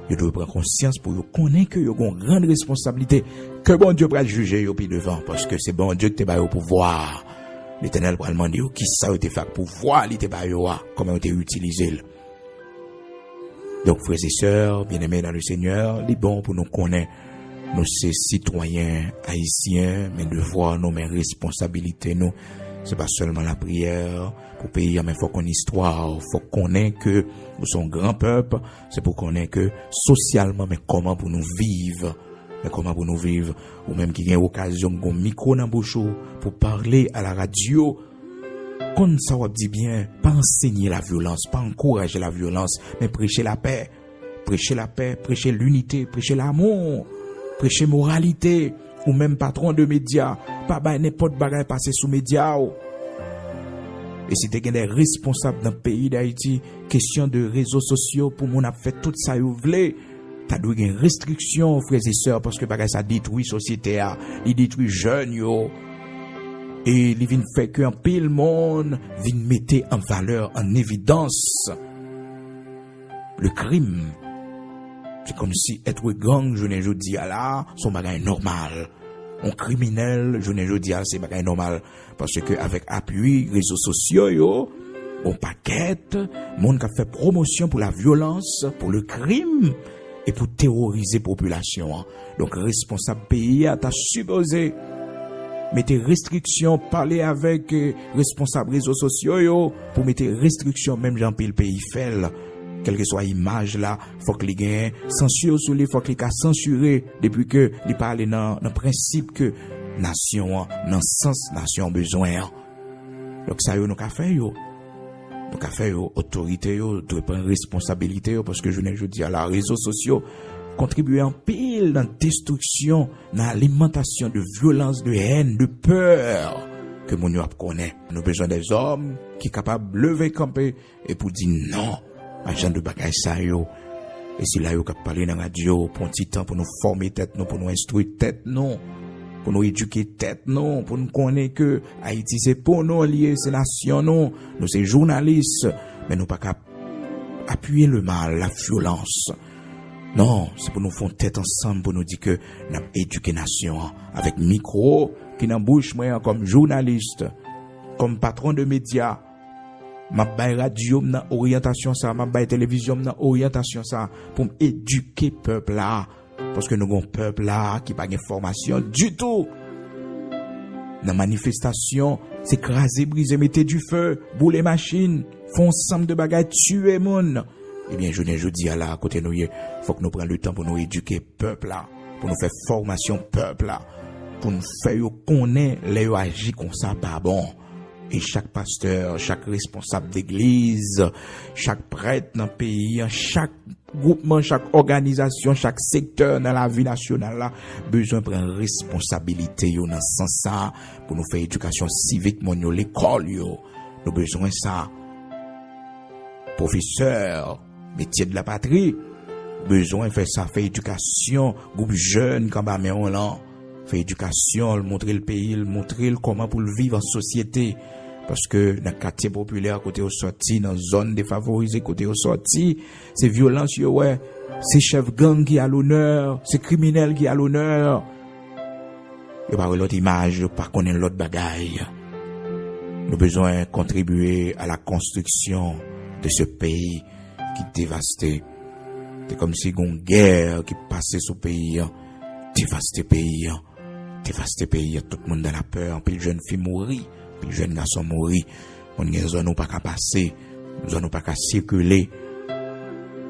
yo dwe pran konsyans pou yo konnen ke yo gen yon gran responsablite, ke Bondye pral jije yo pi devan, paske se Bondye ki te ba yo pouvwa a. Letènèl pral mande yo kisa yo te fè ak pouvwa li te ba yo a, kòman yo te itilize l. Donk, frè e sè, byeneme nan le Senyè, li bon pou nou konnen nou se sitwayen ayisyen, men devwa nou, men responsabilite nou, se pa sèlman lapriyè pou peyi a, men fòk konn istwa, fòk konnen ke ou se yon gran pèp, se pou konnen ke sosyalman, men kòman pou nou viv, men kòman pou nou viv, ou menm ki gen okazyon, gon mikwo nan bouch ou pou pale a la radyo, konn sa w ap di byen, pa ansenye lavyolans, pa ankouraje lavyolans, men preche lapè. Preche lapè, preche linite, preche lamou, preche moralite. Ou menm patwon de medya, pa bay nenpòt bagay pase sou medya w. E si te gen de responsab nan peyi Dayiti, kesyon de rezo sosyo pou moun ap fè tout sa yo vle, ta dwe gen restriksyon, frè e sè, paske bagay sa detwi sosyete a, li detwi jèn yo. E li vin fè ke anpil moun vin mete an valè, an evidans, le krim. Se kòmsi èt gang jounen jodi a la, se yon bagay nòmal. Yon kriminèl jounen jodi a, se bagay nòmal. Paske avèk apui rezo sosyo yo, yon pakèt moun k ap fè pwomosyon pou lavyolans, pou le krim, e pou teworize popilasyon an. Donk, responsab peyi a ta sipoze mete restriksyon, pale avèk eh, responsab rezo sosyo yo pou mete restriksyon menm jan anpil peyi fè l. Kèlkeswa imaj la, fòk li gen sansir sou li, fòk li ka sansire depi ke li pa ale nan, nan prensip ke nasyon an, nan sans nasyon an bezwen an. Donk sa yo nou ka fè yo. Nou ka fè yo, otorite yo dwe pran responsabilite yo, paske jounen jodi a la, rezo sosyo kontribye anpil nan destriksyon, nan alimantasyon de vyolans, de hèn, de pè ke moun yo ap konnen. Nou bezwen de zòm ki kapab leve kanpe e pou di non a jan de bagay sa yo. E sila yo k ap pale nan radyo pou yon ti tan pou nou fòme tèt nou, pou nou enstwi tèt nou, pou nou edike tèt nou, pou nou konnen ke Ayiti se pou nou li ye, se nasyon nou, nou se jounalis, men nou pa ka apiye le mal, la vyolans. Non, se pou nou fè yon tèt ansanm pou nou di ke n ap edike nasyon an avèk mikwo ki nan bouch mwen an kòm jounalis, kòm patwon de medya. M ap bay radyo m nan oryantasyon sa, m ap bay televizyon m nan oryantasyon sa pou m edike pèp la. Paske nou gon pèp la ki pa gen fòmasyon ditou. Nan manifestasyon, se kraze, brize, mete dife, boule machin, fè yon sanm de bagay, tiye moun. Ebyen, jounen jodi a la, kote nou ye, fòk nou pran letan pou nou edike pèp la, pou nou fè fòmasyon pèp la, pou nou fè yo konnen lè yo aji konsa pa bon. E chak pastè, chak responsab degliz, chak prèt nan peyi an, chak gwoupman, chak òganizasyon, chak sektè nan lavi nasyonal la bezwen pran responsabilite yo nan sans sa a pou nou fè edikasyon sivik moun yo, lekòl yo. Nou bezwen sa. Pwofesè, metye de la patri, bezwen fè sa, fè edikasyon gwoup jèn k anba men w lan. Fè edikasyon l, montre l peyi l, montre l kòman pou l viv an sosyete. Paske nan katye popilè kote yo sòti, nan zòn defavorize kote yo sòti, se vyolans yo wè, se chèf gang ki alonè, se kriminèl ki alonè. Yo pa wè lòt imaj, yo pa konnen lòt bagay. Nou bezwen kontribye a la konstriksyon de se peyi ki devaste. Se kòmsi gon gè ki pase sou peyi an, devaste peyi an, devaste peyi an. Tout moun dan lapè, anpil jèn fi mouri, anpil jèn gason mouri. Moun gen zòn ou pa ka pase, zòn ou pa ka sikile.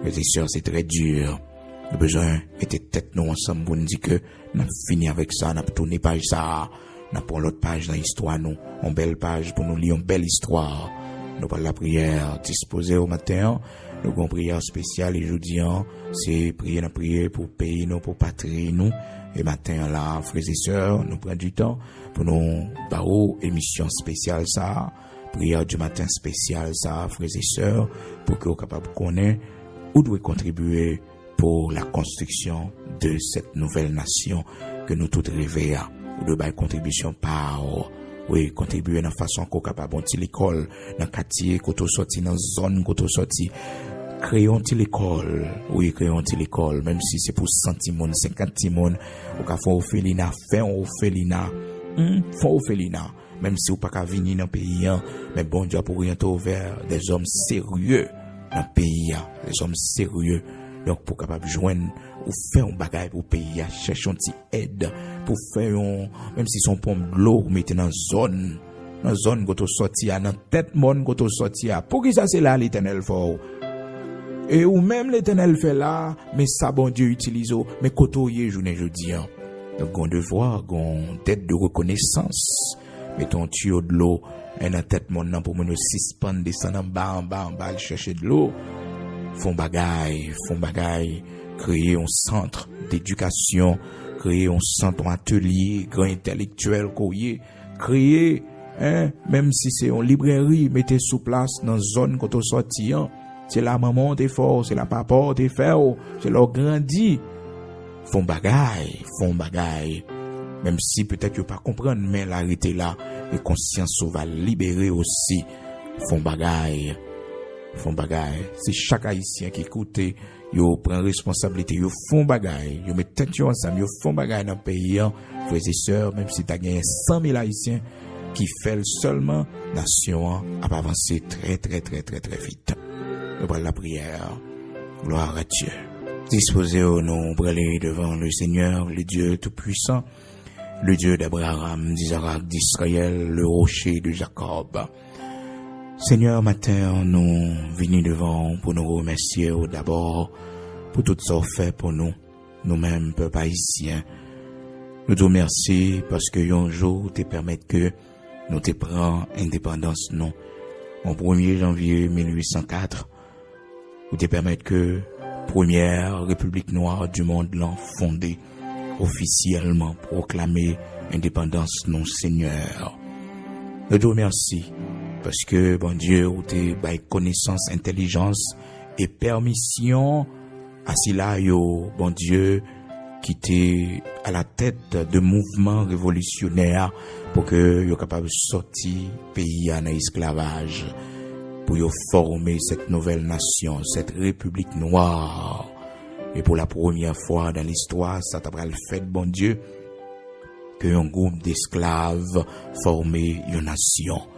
Frè e sè, se trè di. Nou bezwen mete tèt nou ansanm pou n di ke n ap fini avèk sa, n ap tounen paj sa a, n ap pran lòt paj nan istwa nou, yon bèl paj pou nou li yon bèl istwa. Nou pral lapriyè, dispoze w maten an, nou gen yon priyè espesyal e jodi an, se priye n ap priye pou peyi nou, pou patri nou. E maten an la, frè e sè, nou pran di tan pou nou ba ou emisyon espesyal sa a, priyè di maten espesyal sa a, frè e sè, pou ke w kapab konnen ou dwe kontribye pour la construction de cette nouvelle nation ke nou tout reve a. Ou dwe bay kontribisyon pa w. Wi, kontribye nan fason ke w kapab yon ti lekòl nan katye kote w sòti, nan zòn kote w sòti. Kreye yon ti lekòl. Wi, kreye yon ti lekòl. Menm si se pou san timoun, senkant timoun, ou ka fè yon ofelina, fè yon ofelina. Hmm, fè yon ofelina. Menm si w pa ka vini nan peyi an, men Bondye ap oryante w vè dèzòm serye nan peyi a, dèzòm serye. Donk, pou w kapab jwenn, ou fè yon bagay pou peyi a, chèche yon ti èd pou fè yon, menm si se yon ponp dlo ou mete nan zòn, nan zòn kote w sòti a, nan tèt mòn kote w sòti a. Poukisa se la Letènèl fè w? E ou menm Letènèl fè la, men sa Bondye itilize w, men kote w ye jounen jodi an. Donk, gon devwa, gon dèt de rekonesans. Mete yon tiyo dlo, en, nan tèt mòn nan pou moun yo sispann desann anba, anba, anba, al chèche dlo. Fè yon bagay, fè yon bagay. Kreye yon sant dedikasyon, kreye yon sant, yon atelye gran entèlektyèl ke w ye. Kreye, en, menm si se yon librèri, mete sou plas nan zòn kote w sòti an. Se la manman w te fè w, se la papa w te fè w, se la w grandi. Fè yon bagay, fè yon bagay. Menm si petèt yo pa konprann, men la rete la, e konsyans ou va libere osi. Fè yon bagay, fè yon bagay. Si chak Ayisyen ki koute, yo pran responsablite, yo fè yon bagay, yo met tèt yo ansanm, yo fè yon bagay nan peyi an, frè e sè, menm si ta genyen san mil Ayisyen ki fè l sèlman, nasyon an ap avanse trè, trè, trè, trè, trè vit. Nou pral lapriyè. Gloire à Dieu. Dispoze w, nou prale devan le Seigneur, le Dieu Tout-Puissant. le Dieu d'Abraham, d'Isaac, d'Israël, le rocher de Jacob. Senyè, maten an, nou vini devan w pou nou remèsye w dabò pou tout sa w fè pou nou, nou menm, pèp ayisyen. Nou di w mèsi paske yon jou w te pèmèt ke nou te pran endepandans nou. Yon premye janvye mil uit san kat, ou te pèmèt ke premyè repiblik nwa di mond lan fonde, ofisyèlman pwoklame endepandans nou, Senyè. Nou di w mèsi, paske, Bondye, ou te bay konesans, entèlijans e pèmisyon a sila yo, Bondye, ki te alatèt de mouvman revolisyonè a pou ke yo kapab sòti peyi a nan esklavaj, pou yo fòme cette nouvelle nation, cette république noire. E pou la premyè fwa nan listwa, sa ta pral fèt, Bondye, ke yon gwoup desklav fòme yon nasyon.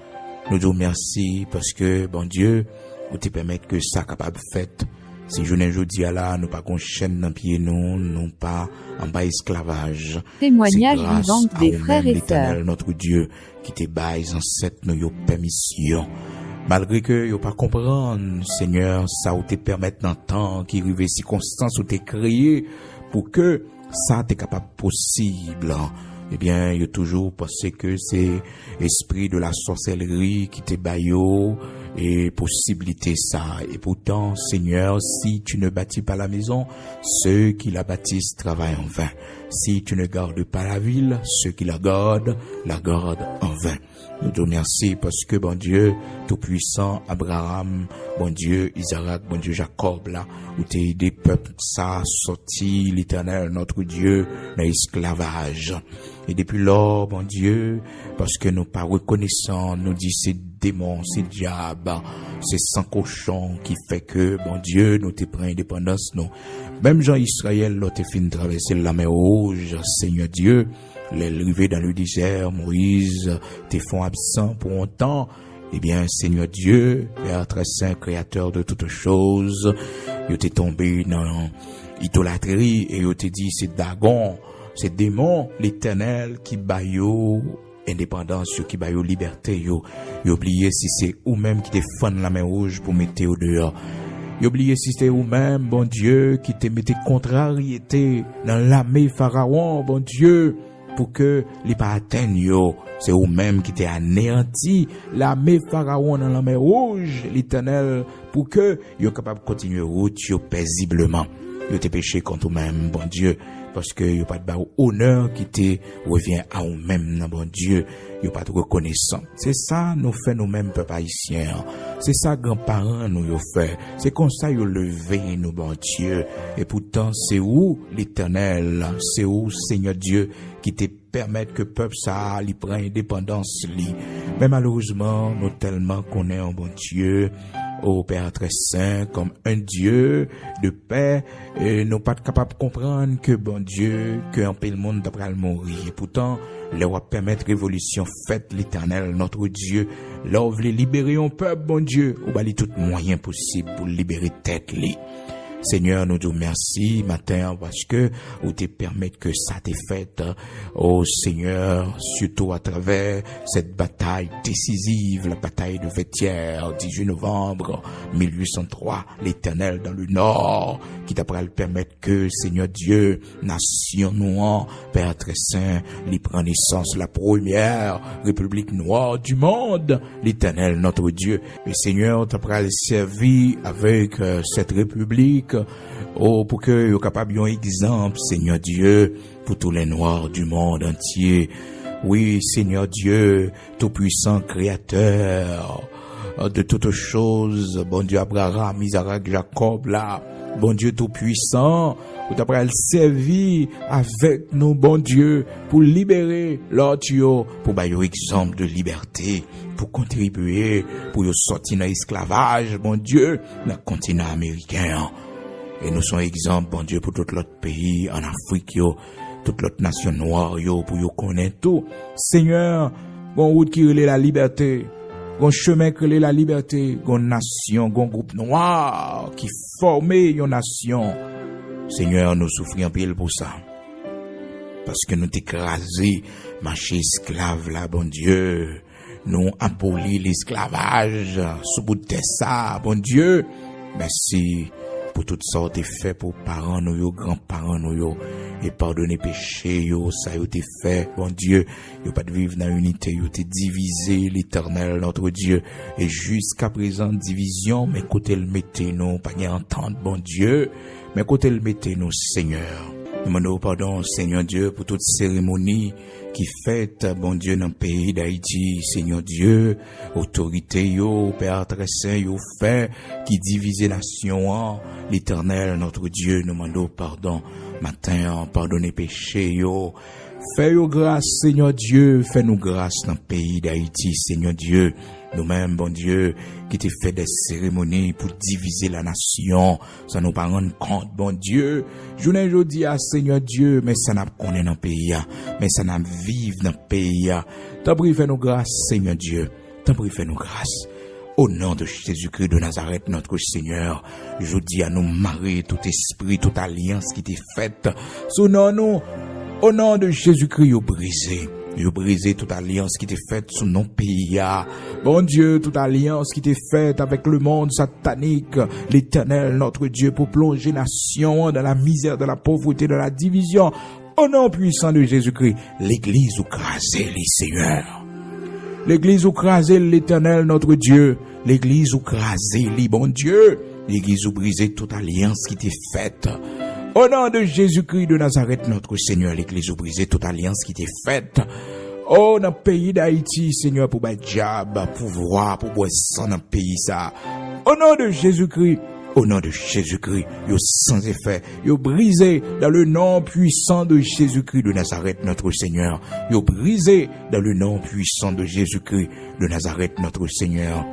Nou di w mèsi paske, Bondye, ou te pèmèt ke sa kapab fèt. Si jounen jodi a la, nou pa gon chèn nan pye nou, nou pa anba esklavaj. Témoignage vivant des frères et sœurs. Se gras a ou menm, Letènèl, notre Dieu, ki te bay zansèt nou yo pèmisyon. Malgre ke yo pa konprann, Senyè, sa ou te pèmèt nan tan ki rive, sikonstans ou te kreye pou ke sa te kapab posib. Ebyen, yo toujou panse ke se espri de la sorcellerie ki te ba yo e posiblite sa. Et pourtant, Seigneur, si tu ne bâtis pas la maison, ceux qui la bâtissent travaillent en vain. Si tu ne gardes pas la ville, ceux qui la gardent, la gardent en vain. Nou di w mèsi paske, Bondye toupwisan, Abraham, Bondye Izarak, Bondye Jakòb la, ou te ede pèp sa sòti, Letènèl, notre Dieu, nan esklavaj. E depi lò, Bondye, paske nou pa rekonesan, nou di se demon, se dyab, se san kochon ki fè ke, Bondye, nou te pran endepandans nou. Menm jan Izrayèl, lè w te fin travèse Lanmè Wouj, Senyè Dye, lè l rive dans le désert, Moyiz te fè w absan pou yon tan. Ebyen, Senyè Dye, Pè trè sen, Kreyatè de toutes choses, yo te tonbe nan idolatri e yo te di se dagon, se demon, Letènèl ki ba yo endepandans yo, ki ba yo libète yo. Yo bliye si se ou menm ki te fann Lanmè Wouj pou mete yo deyò. Yo bliye si se ou menm, Bondye, ki te mete kontraryete nan lame Farawon, Bondye, pou ke li pa atenn yo. Se ou menm ki te aneyanti lame Farawon nan Lanmè Wouj, Letènèl, pou ke yo kapab kontinye wout yo pezibleman. Yo te peche kont ou menm, Bondye, paske yo pa t ba w onè ki te revyen a ou menm nan, Bondye. Yo pa t rekonesan. Se sa nou fè nou menm, pèp ayisyen an. Se sa granparan nou yo fè. Se konsa yo leve nou, Bondye. E poutan, se ou, Letènèl, se ou, Senyè Dye, ki te pèmèt ke pèp sa a li pran endepandans li. Men malerezman, nou tèlman konnen yon Bondye, o Pè trè sen, kòm un Dieu de paix, e nou pa t kapab konprann ke Bondye, ke anpil moun ta pral mouri. Epoutan, lè w ap pèmèt revolisyon fèt, Letènèl, notre Dieu, lè w vle libere yon pèp, Bondye, ou ba li tout mwayen posib pou l libere tèt li. Senyè, nou di w mèsi maten an paske ou te pèmèt ke sa te fèt. O Senyè, sitou atravè cette bataille décisive, la bataille de Vertières, dix-huit novembre mille huit cent trois, Letènèl dans le Nord, ki ta pral pèmèt ke, Senyè Dye, nasyon nou an, Pè trè sen, li pran nesans, la première république noire du monde, Letènèl, notre Dieu. E Senyè, ou ta pral sèvi avèk, euh, cette république, o, pou ke yo kapab yon egzanp, Senyè Dye, pour tous les Noirs du monde entier. Wi, Senyè Dye, Toupwisan, Kreyatè de toutes choses, Bondye Abraram, Izarak, Jakòb la, Bondye Toupwisan, ou ta pral sèvi avèk nou, Bondye, pou libere lòt yo, pou ba yo egzanp de libète, pou kontribye pou yo sòti nan esklavaj, Bondye, nan kontinan ameriken an. E nou se yon egzanp, Bondye, pou tout lòt peyi ann Afrik yo, tout lòt nasyon nwa yo, pou yo konnen tou. Senyè, gon wout ki rele lalibète, gon chemen ki rele lalibète, gon nasyon, gon gwoup nwa ki fòme yon nasyon. Senyè, nou soufri anpil pou sa. paske nou te kraze mache esklav la, Bondye. Nou aboli lesklavaj sou bout tè sa, Bondye. Mèsi pou tout sa w te fè pou paran nou yo, granparan nou yo, e padone peche yo, sa yo te fè, Bondye. Yo pa t viv nan inite, yo te divize, Letènèl, notre Dieu. E jiska prezan, divizyon, men kote l mete nou, pa gen antant, Bondye. Men kote l mete nou, Senyè. Nou mande w padon, Senyè Dye, pou tout seremoni ki fèt, Bondye, nan peyi Dayiti, Senyè Dye, otorite yo, Pè Trè Sen, yo fè, ki divize nasyon an. Letènèl, notre Dieu, nou mande w padon. Maten an, padone peche yo. Fè yo gras, Senyè Dye, fè nou gras nan peyi Dayiti, Senyè Dye. Nou menm, Bondye, ki te fè de seremoni pou divize la nasyon, san nou pa rann kont, Bondye. Jounen jodi a, Senyè Dye, men sa n ap konnen nan peyi a, men sa n ap viv nan peyi a. Tanpri, fè nou gras, Senyè Dye. Tanpri, fè nou gras. Au nom de Jésus-Christ de Nazareth, notre Seigneur, jodi a nou mare tout espri, tout alyans ki te fèt sou non nou. Au nom de Jésus-Christ, yo brize. Yo brize tout alyans ki te fèt sou non peyi a. Bondye, tout alyans ki te fèt avèk le monde satanique, l'Éternel, notre Dieu, pou plonje nasyon an dans la misère, dans la pauvreté, dans la division. Au nom puissant de Jésus-Christ, legliz ou kraze li, Senyè. Legliz ou kraze l, Letènèl, notre Dieu. Legliz ou kraze li, Bondye. Legliz ou brize tout alyans ki te fèt. Au nom de Jésus-Christ de Nazareth, notre Seigneur, legliz ou brize tout alyans ki te fèt. O, nan peyi Dayiti, Senyè, pou bay dyab pouvwa pou bwè san nan peyi sa. Au nom de Jésus-Christ, au nom de Jésus-Christ, yo san efè, yo brize dans le nom puissant de Jésus-Christ de Nazareth, notre Seigneur. Yo brize dans le nom puissant de Jésus-Christ de Nazareth, notre Seigneur.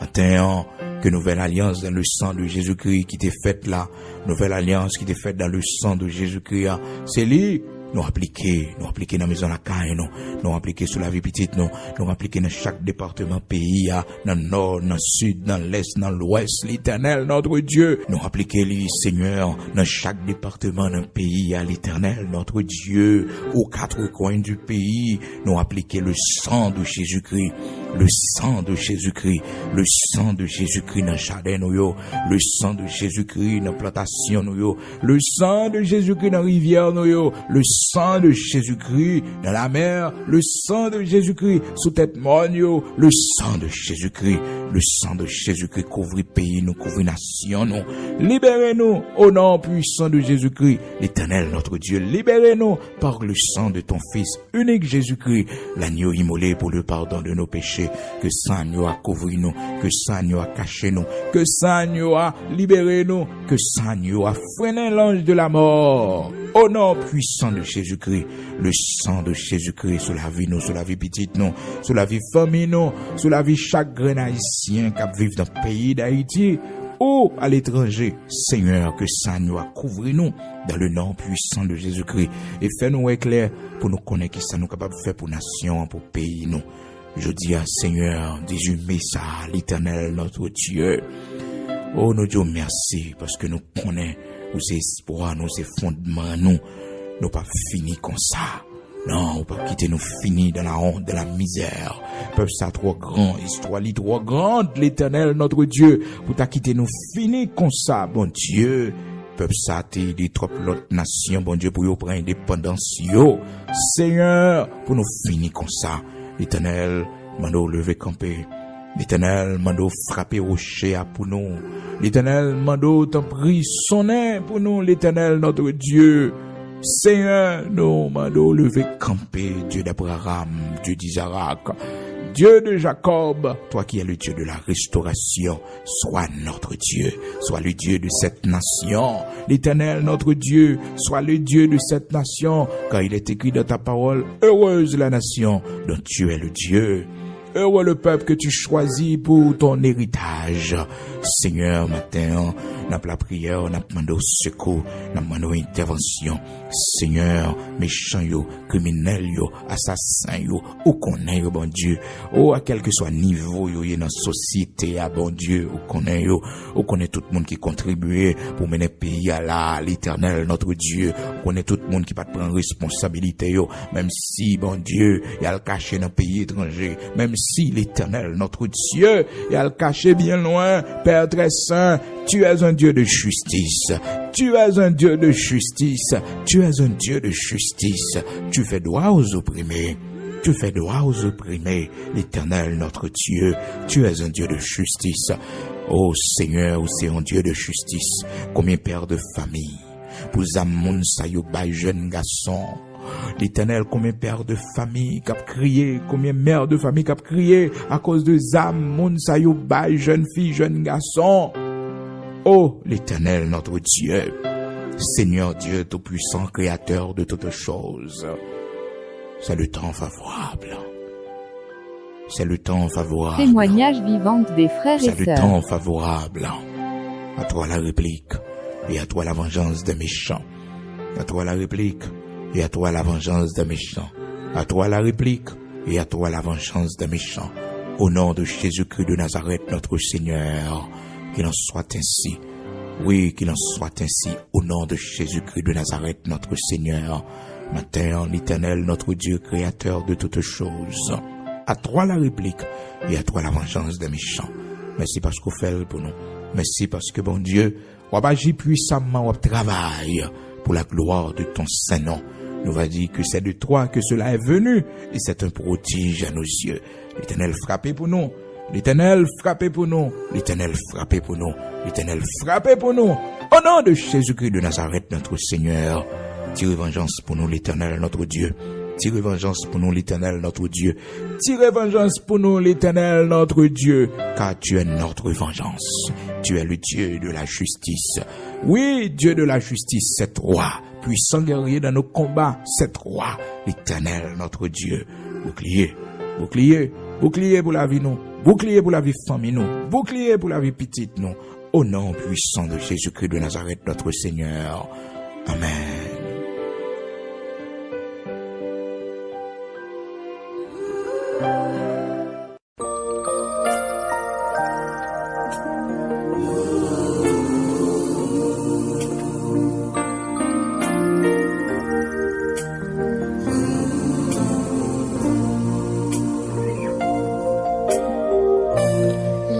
Maten an, ke nouvèl alyans dans le sang de Jésus-Christ ki te fèt la, nouvèl alyans ki te fèt dans le sang de Jésus-Christ a, se li nou aplike, nou aplike nan mezon lakay nou, nou aplike sou lavi pitit nou, nou aplike nan chak depatman peyi a, nan nò, nan sid, nan lès, nan lwès, Letènèl, notre Dieu. Nou aplike li, Senyè, nan chak depatman nan peyi a, Letènèl, notre Dieu, aux quatre coins du pays. Nou aplike le sang de Jésus-Christ, le sang de Jésus-Christ, le sang de Jésus-Christ nan jaden nou yo, le sang de Jésus-Christ nan plantasyon nou yo, le sang de Jésus-Christ nan rivyè nou yo, le sang de Jésus-Christ dans la mer, le sang de Jésus-Christ sou tèt mòn yo, le sang de Jésus-Christ, le sang de Jésus-Christ kouvri peyi nou, kouvri nasyon nou. Libere nou, au nom puissant de Jésus-Christ, l'Éternel notre Dieu, libere nou par le sang de ton Fils unique Jésus-Christ, l'agneau immolé pour le pardon de nos péchés. Ke san yo a kouvri nou, ke san yo a kache nou, ke san yo a libere nou, ke san yo a frennen l'ange de la mort. Au nom puissant de Jésus-Christ, le sang de Jésus-Christ sou lavi nou, sou lavi pitit nou, sou lavi fanmi nou, sou lavi chak grenn Ayisyen k ap viv nan peyi Dayiti ou aletranje. Senyè, ke san yo a kouvri nou dans le nom puissant de Jésus-Christ e fè nou wè klè pou nou konnen kisa nou kapab fè pou nasyon an, pou peyi nou. Jodi a, Senyè, dizuit me sa, Letènèl, notre Dieu. O, nou di w mèsi, paske nou konnen ou se espwa nou, se fondman nou. Nou p ap fini konsa. Non, ou p ap kite nou fini dans la honte, dans la misère. Pèp sa twò gran, istwa li twò grand, Letènèl, notre Dieu, pou ta kite nou fini konsa, Bondye. Pèp sa te ede twòp lòt nasyon, Bondye, pou yo pran endepandans yo. Senyè, pou nou fini konsa. Letènèl, mande w leve kanpe. Letènèl, mande w frape woche a pou nou. Letènèl, mande w tanpri sonnen pou nou, Letènèl, notre Dieu. Senyè, nou mande w leve kanpe, Dieu d'Abraham, Dieu d'Isaac, Dieu de Jacob, toi qui es le Dieu de la restauration. Sois notre Dieu, sois le Dieu de cette nation. L'Éternel, notre Dieu, sois le Dieu de cette nation, car il est écrit dans ta parole, heureuse la nation dont tu es le Dieu. Heureux le peuple que tu choisis pour ton héritage. Senyè, maten an, n ap lapriyè, n ap mande w sekou, n ap mande w entèvansyon. Senyè, mechan yo, kriminèl yo, asasen yo, ou konnen yo, Bondye. O, a kèlkeswa nivo yo ye nan sosyete a, Bondye, ou konnen yo. Ou konnen tout moun ki kontribye pou mennen peyi a la, Letènèl, notre Dieu. Ou konnen tout moun ki pa t pran responsabilite yo, menm si, Bondye, y al kache nan peyi etranje, menm si, Letènèl, notre Dieu, y al kache byen lwen, Père très saint, tu es un Dieu de justice. Tu es un Dieu de justice. Tu es un Dieu de justice. Tu fais droit aux opprimés. Tu fais droit aux opprimés. L'Éternel, notre Dieu, tu es un Dieu de justice. O Senyè, ou se yon Dye de jistis. Konbyen pè de fanmi pou zam moun sa yo bay jèn gason? Letènèl, konbyen pè de fanmi k ap kriye, konbyen mè de fanmi k ap kriye akoz de zam moun sa yo bay jèn fi, jèn gason? O Letènèl, notre Dieu, Seigneur Dieu tout-puissant, créateur de toutes choses, c'est le temps favorable. C'est le temps favorable. Témoignage vivant des frères et sœurs. C'est le temps favorable. À toi la réplique et à toi la vengeance des méchants. À toi la réplique et à toi la vengeance des méchants. À toi la réplique et à toi la vengeance des méchants. Au nom de Jésus-Christ de Nazareth, notre Seigneur, qu'il en soit ainsi. Oui, qu'il en soit ainsi, au nom de Jésus-Christ de Nazareth, notre Seigneur. Maten an, Letènèl, notre Dieu, créateur de toutes choses, à toi la réplique et à toi la vengeance des méchants. Mèsi paske w fè l pou nou. Mèsi paske, Bondye, w ap aji pwisamman, w ap travay pour la gloire de ton saint nom. Nou va di que c'est de toi que cela est venu, et c'est un prodige à nos yeux. Letènèl frape pou nou. Letènèl frape pou nou. Letènèl frape pou nou. Letènèl frape pou nou. Au nom de Jésus-Christ de Nazareth, notre Seigneur. Tire vanjans pou nou, Letènèl, notre Dieu. Tire vanjans pou nou, Letènèl, notre Dieu. Tire vanjans pou nou, Letènèl, notre Dieu. Car tu es notre vengeance. Tu es le Dieu de la justice. Oui, Dieu de la justice, c'est toi. Puissant guerrier dans nos combats, c'est toi, l'Éternel, notre Dieu. Bouclier, bouclier, bouclier pou lavi nou. Bouclier pou lavi fanmi nou. Bouclier pou lavi pitit nou. Au nom puissant de Jésus-Christ de Nazareth, notre Seigneur. Amen.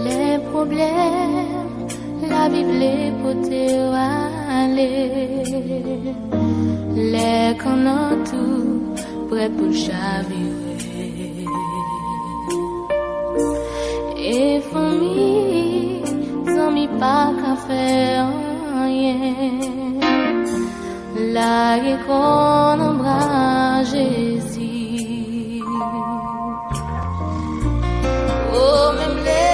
Lè pwoblèm lavi vle pote w ale, lè kannan tou prèt pou l chavire. E fanmi, zanmi pa ka fè anyen. Lage kò w nan bra Jezi. O, menm lè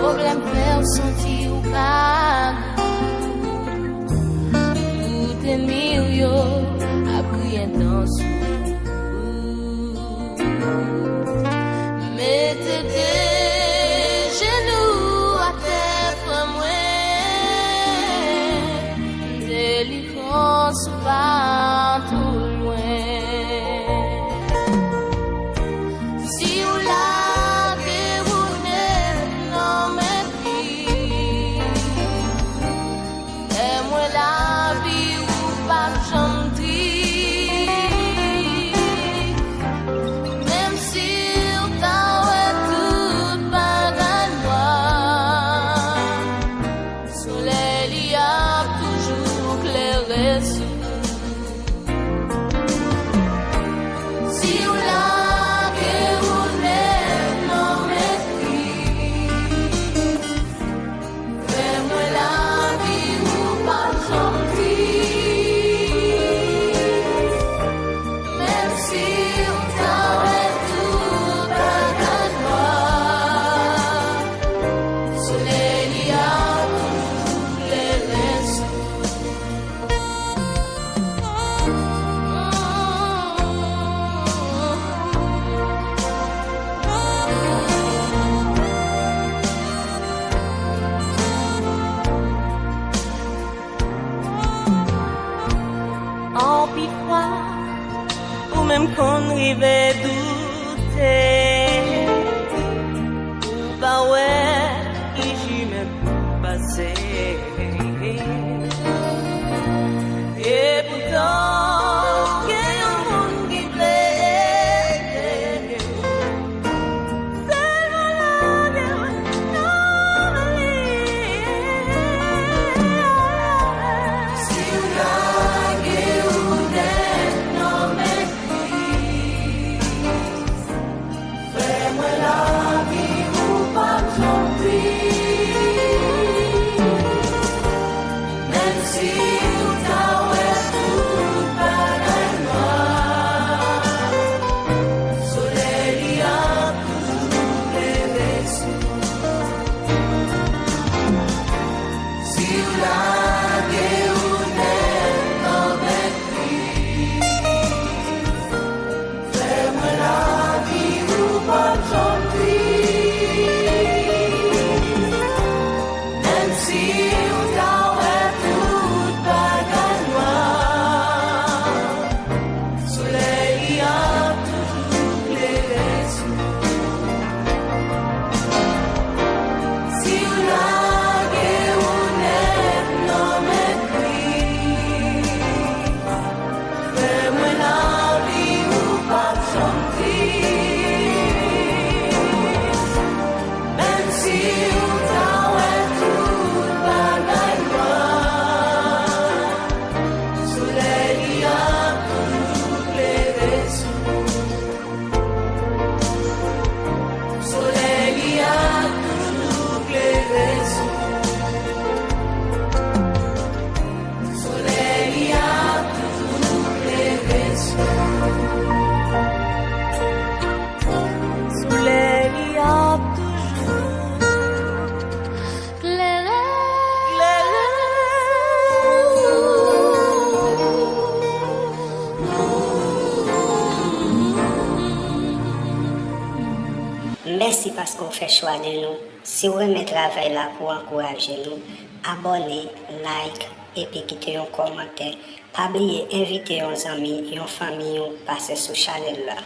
pwoblèm fè w santi w pa gou, tout ènmi w yo ap kriye dan sou ou. Mete de jenou atè, frè mwen, delivrans ou pa twò lwen. Si w lage w nan men Kris, M konn rive doute, ou pa wè ki chimen pou pase. E poutan, gen yon moun ki vle ede. Sèlman lage w nan men li. Si w lage w nèt nan men Kris, frè mwen, lavi ou p ap janm tris. Menm si w ta wè tout bagay nwa, solèy li ap toujou leve sou ou. Si w lage w nèt nan men Kris, frè mwen, lavi ou p ap janm tris. Menm si w ta wè tout bagay nwa, solèy li ap toujou klere sou ou. Si w lage w nèt nan men Kris, frè mwen, lavi ou p ap janm tris. Menm si w ta wè tout bagay nwa, solèy li ap toujou klere sou ou. Solèy li ap toujou klere sou ou. Solèy li ap toujou klere sou ou. Solèy li ap toujou klere, klere sou ou. Mèsi paske w fè chwa de nou. Si w renmen travay la pou w ankouraje nou, abòne, like, epi kite yon kòmantè. Pa bliye envite yon zanmi, yon fanmi w pase sou chanèl la.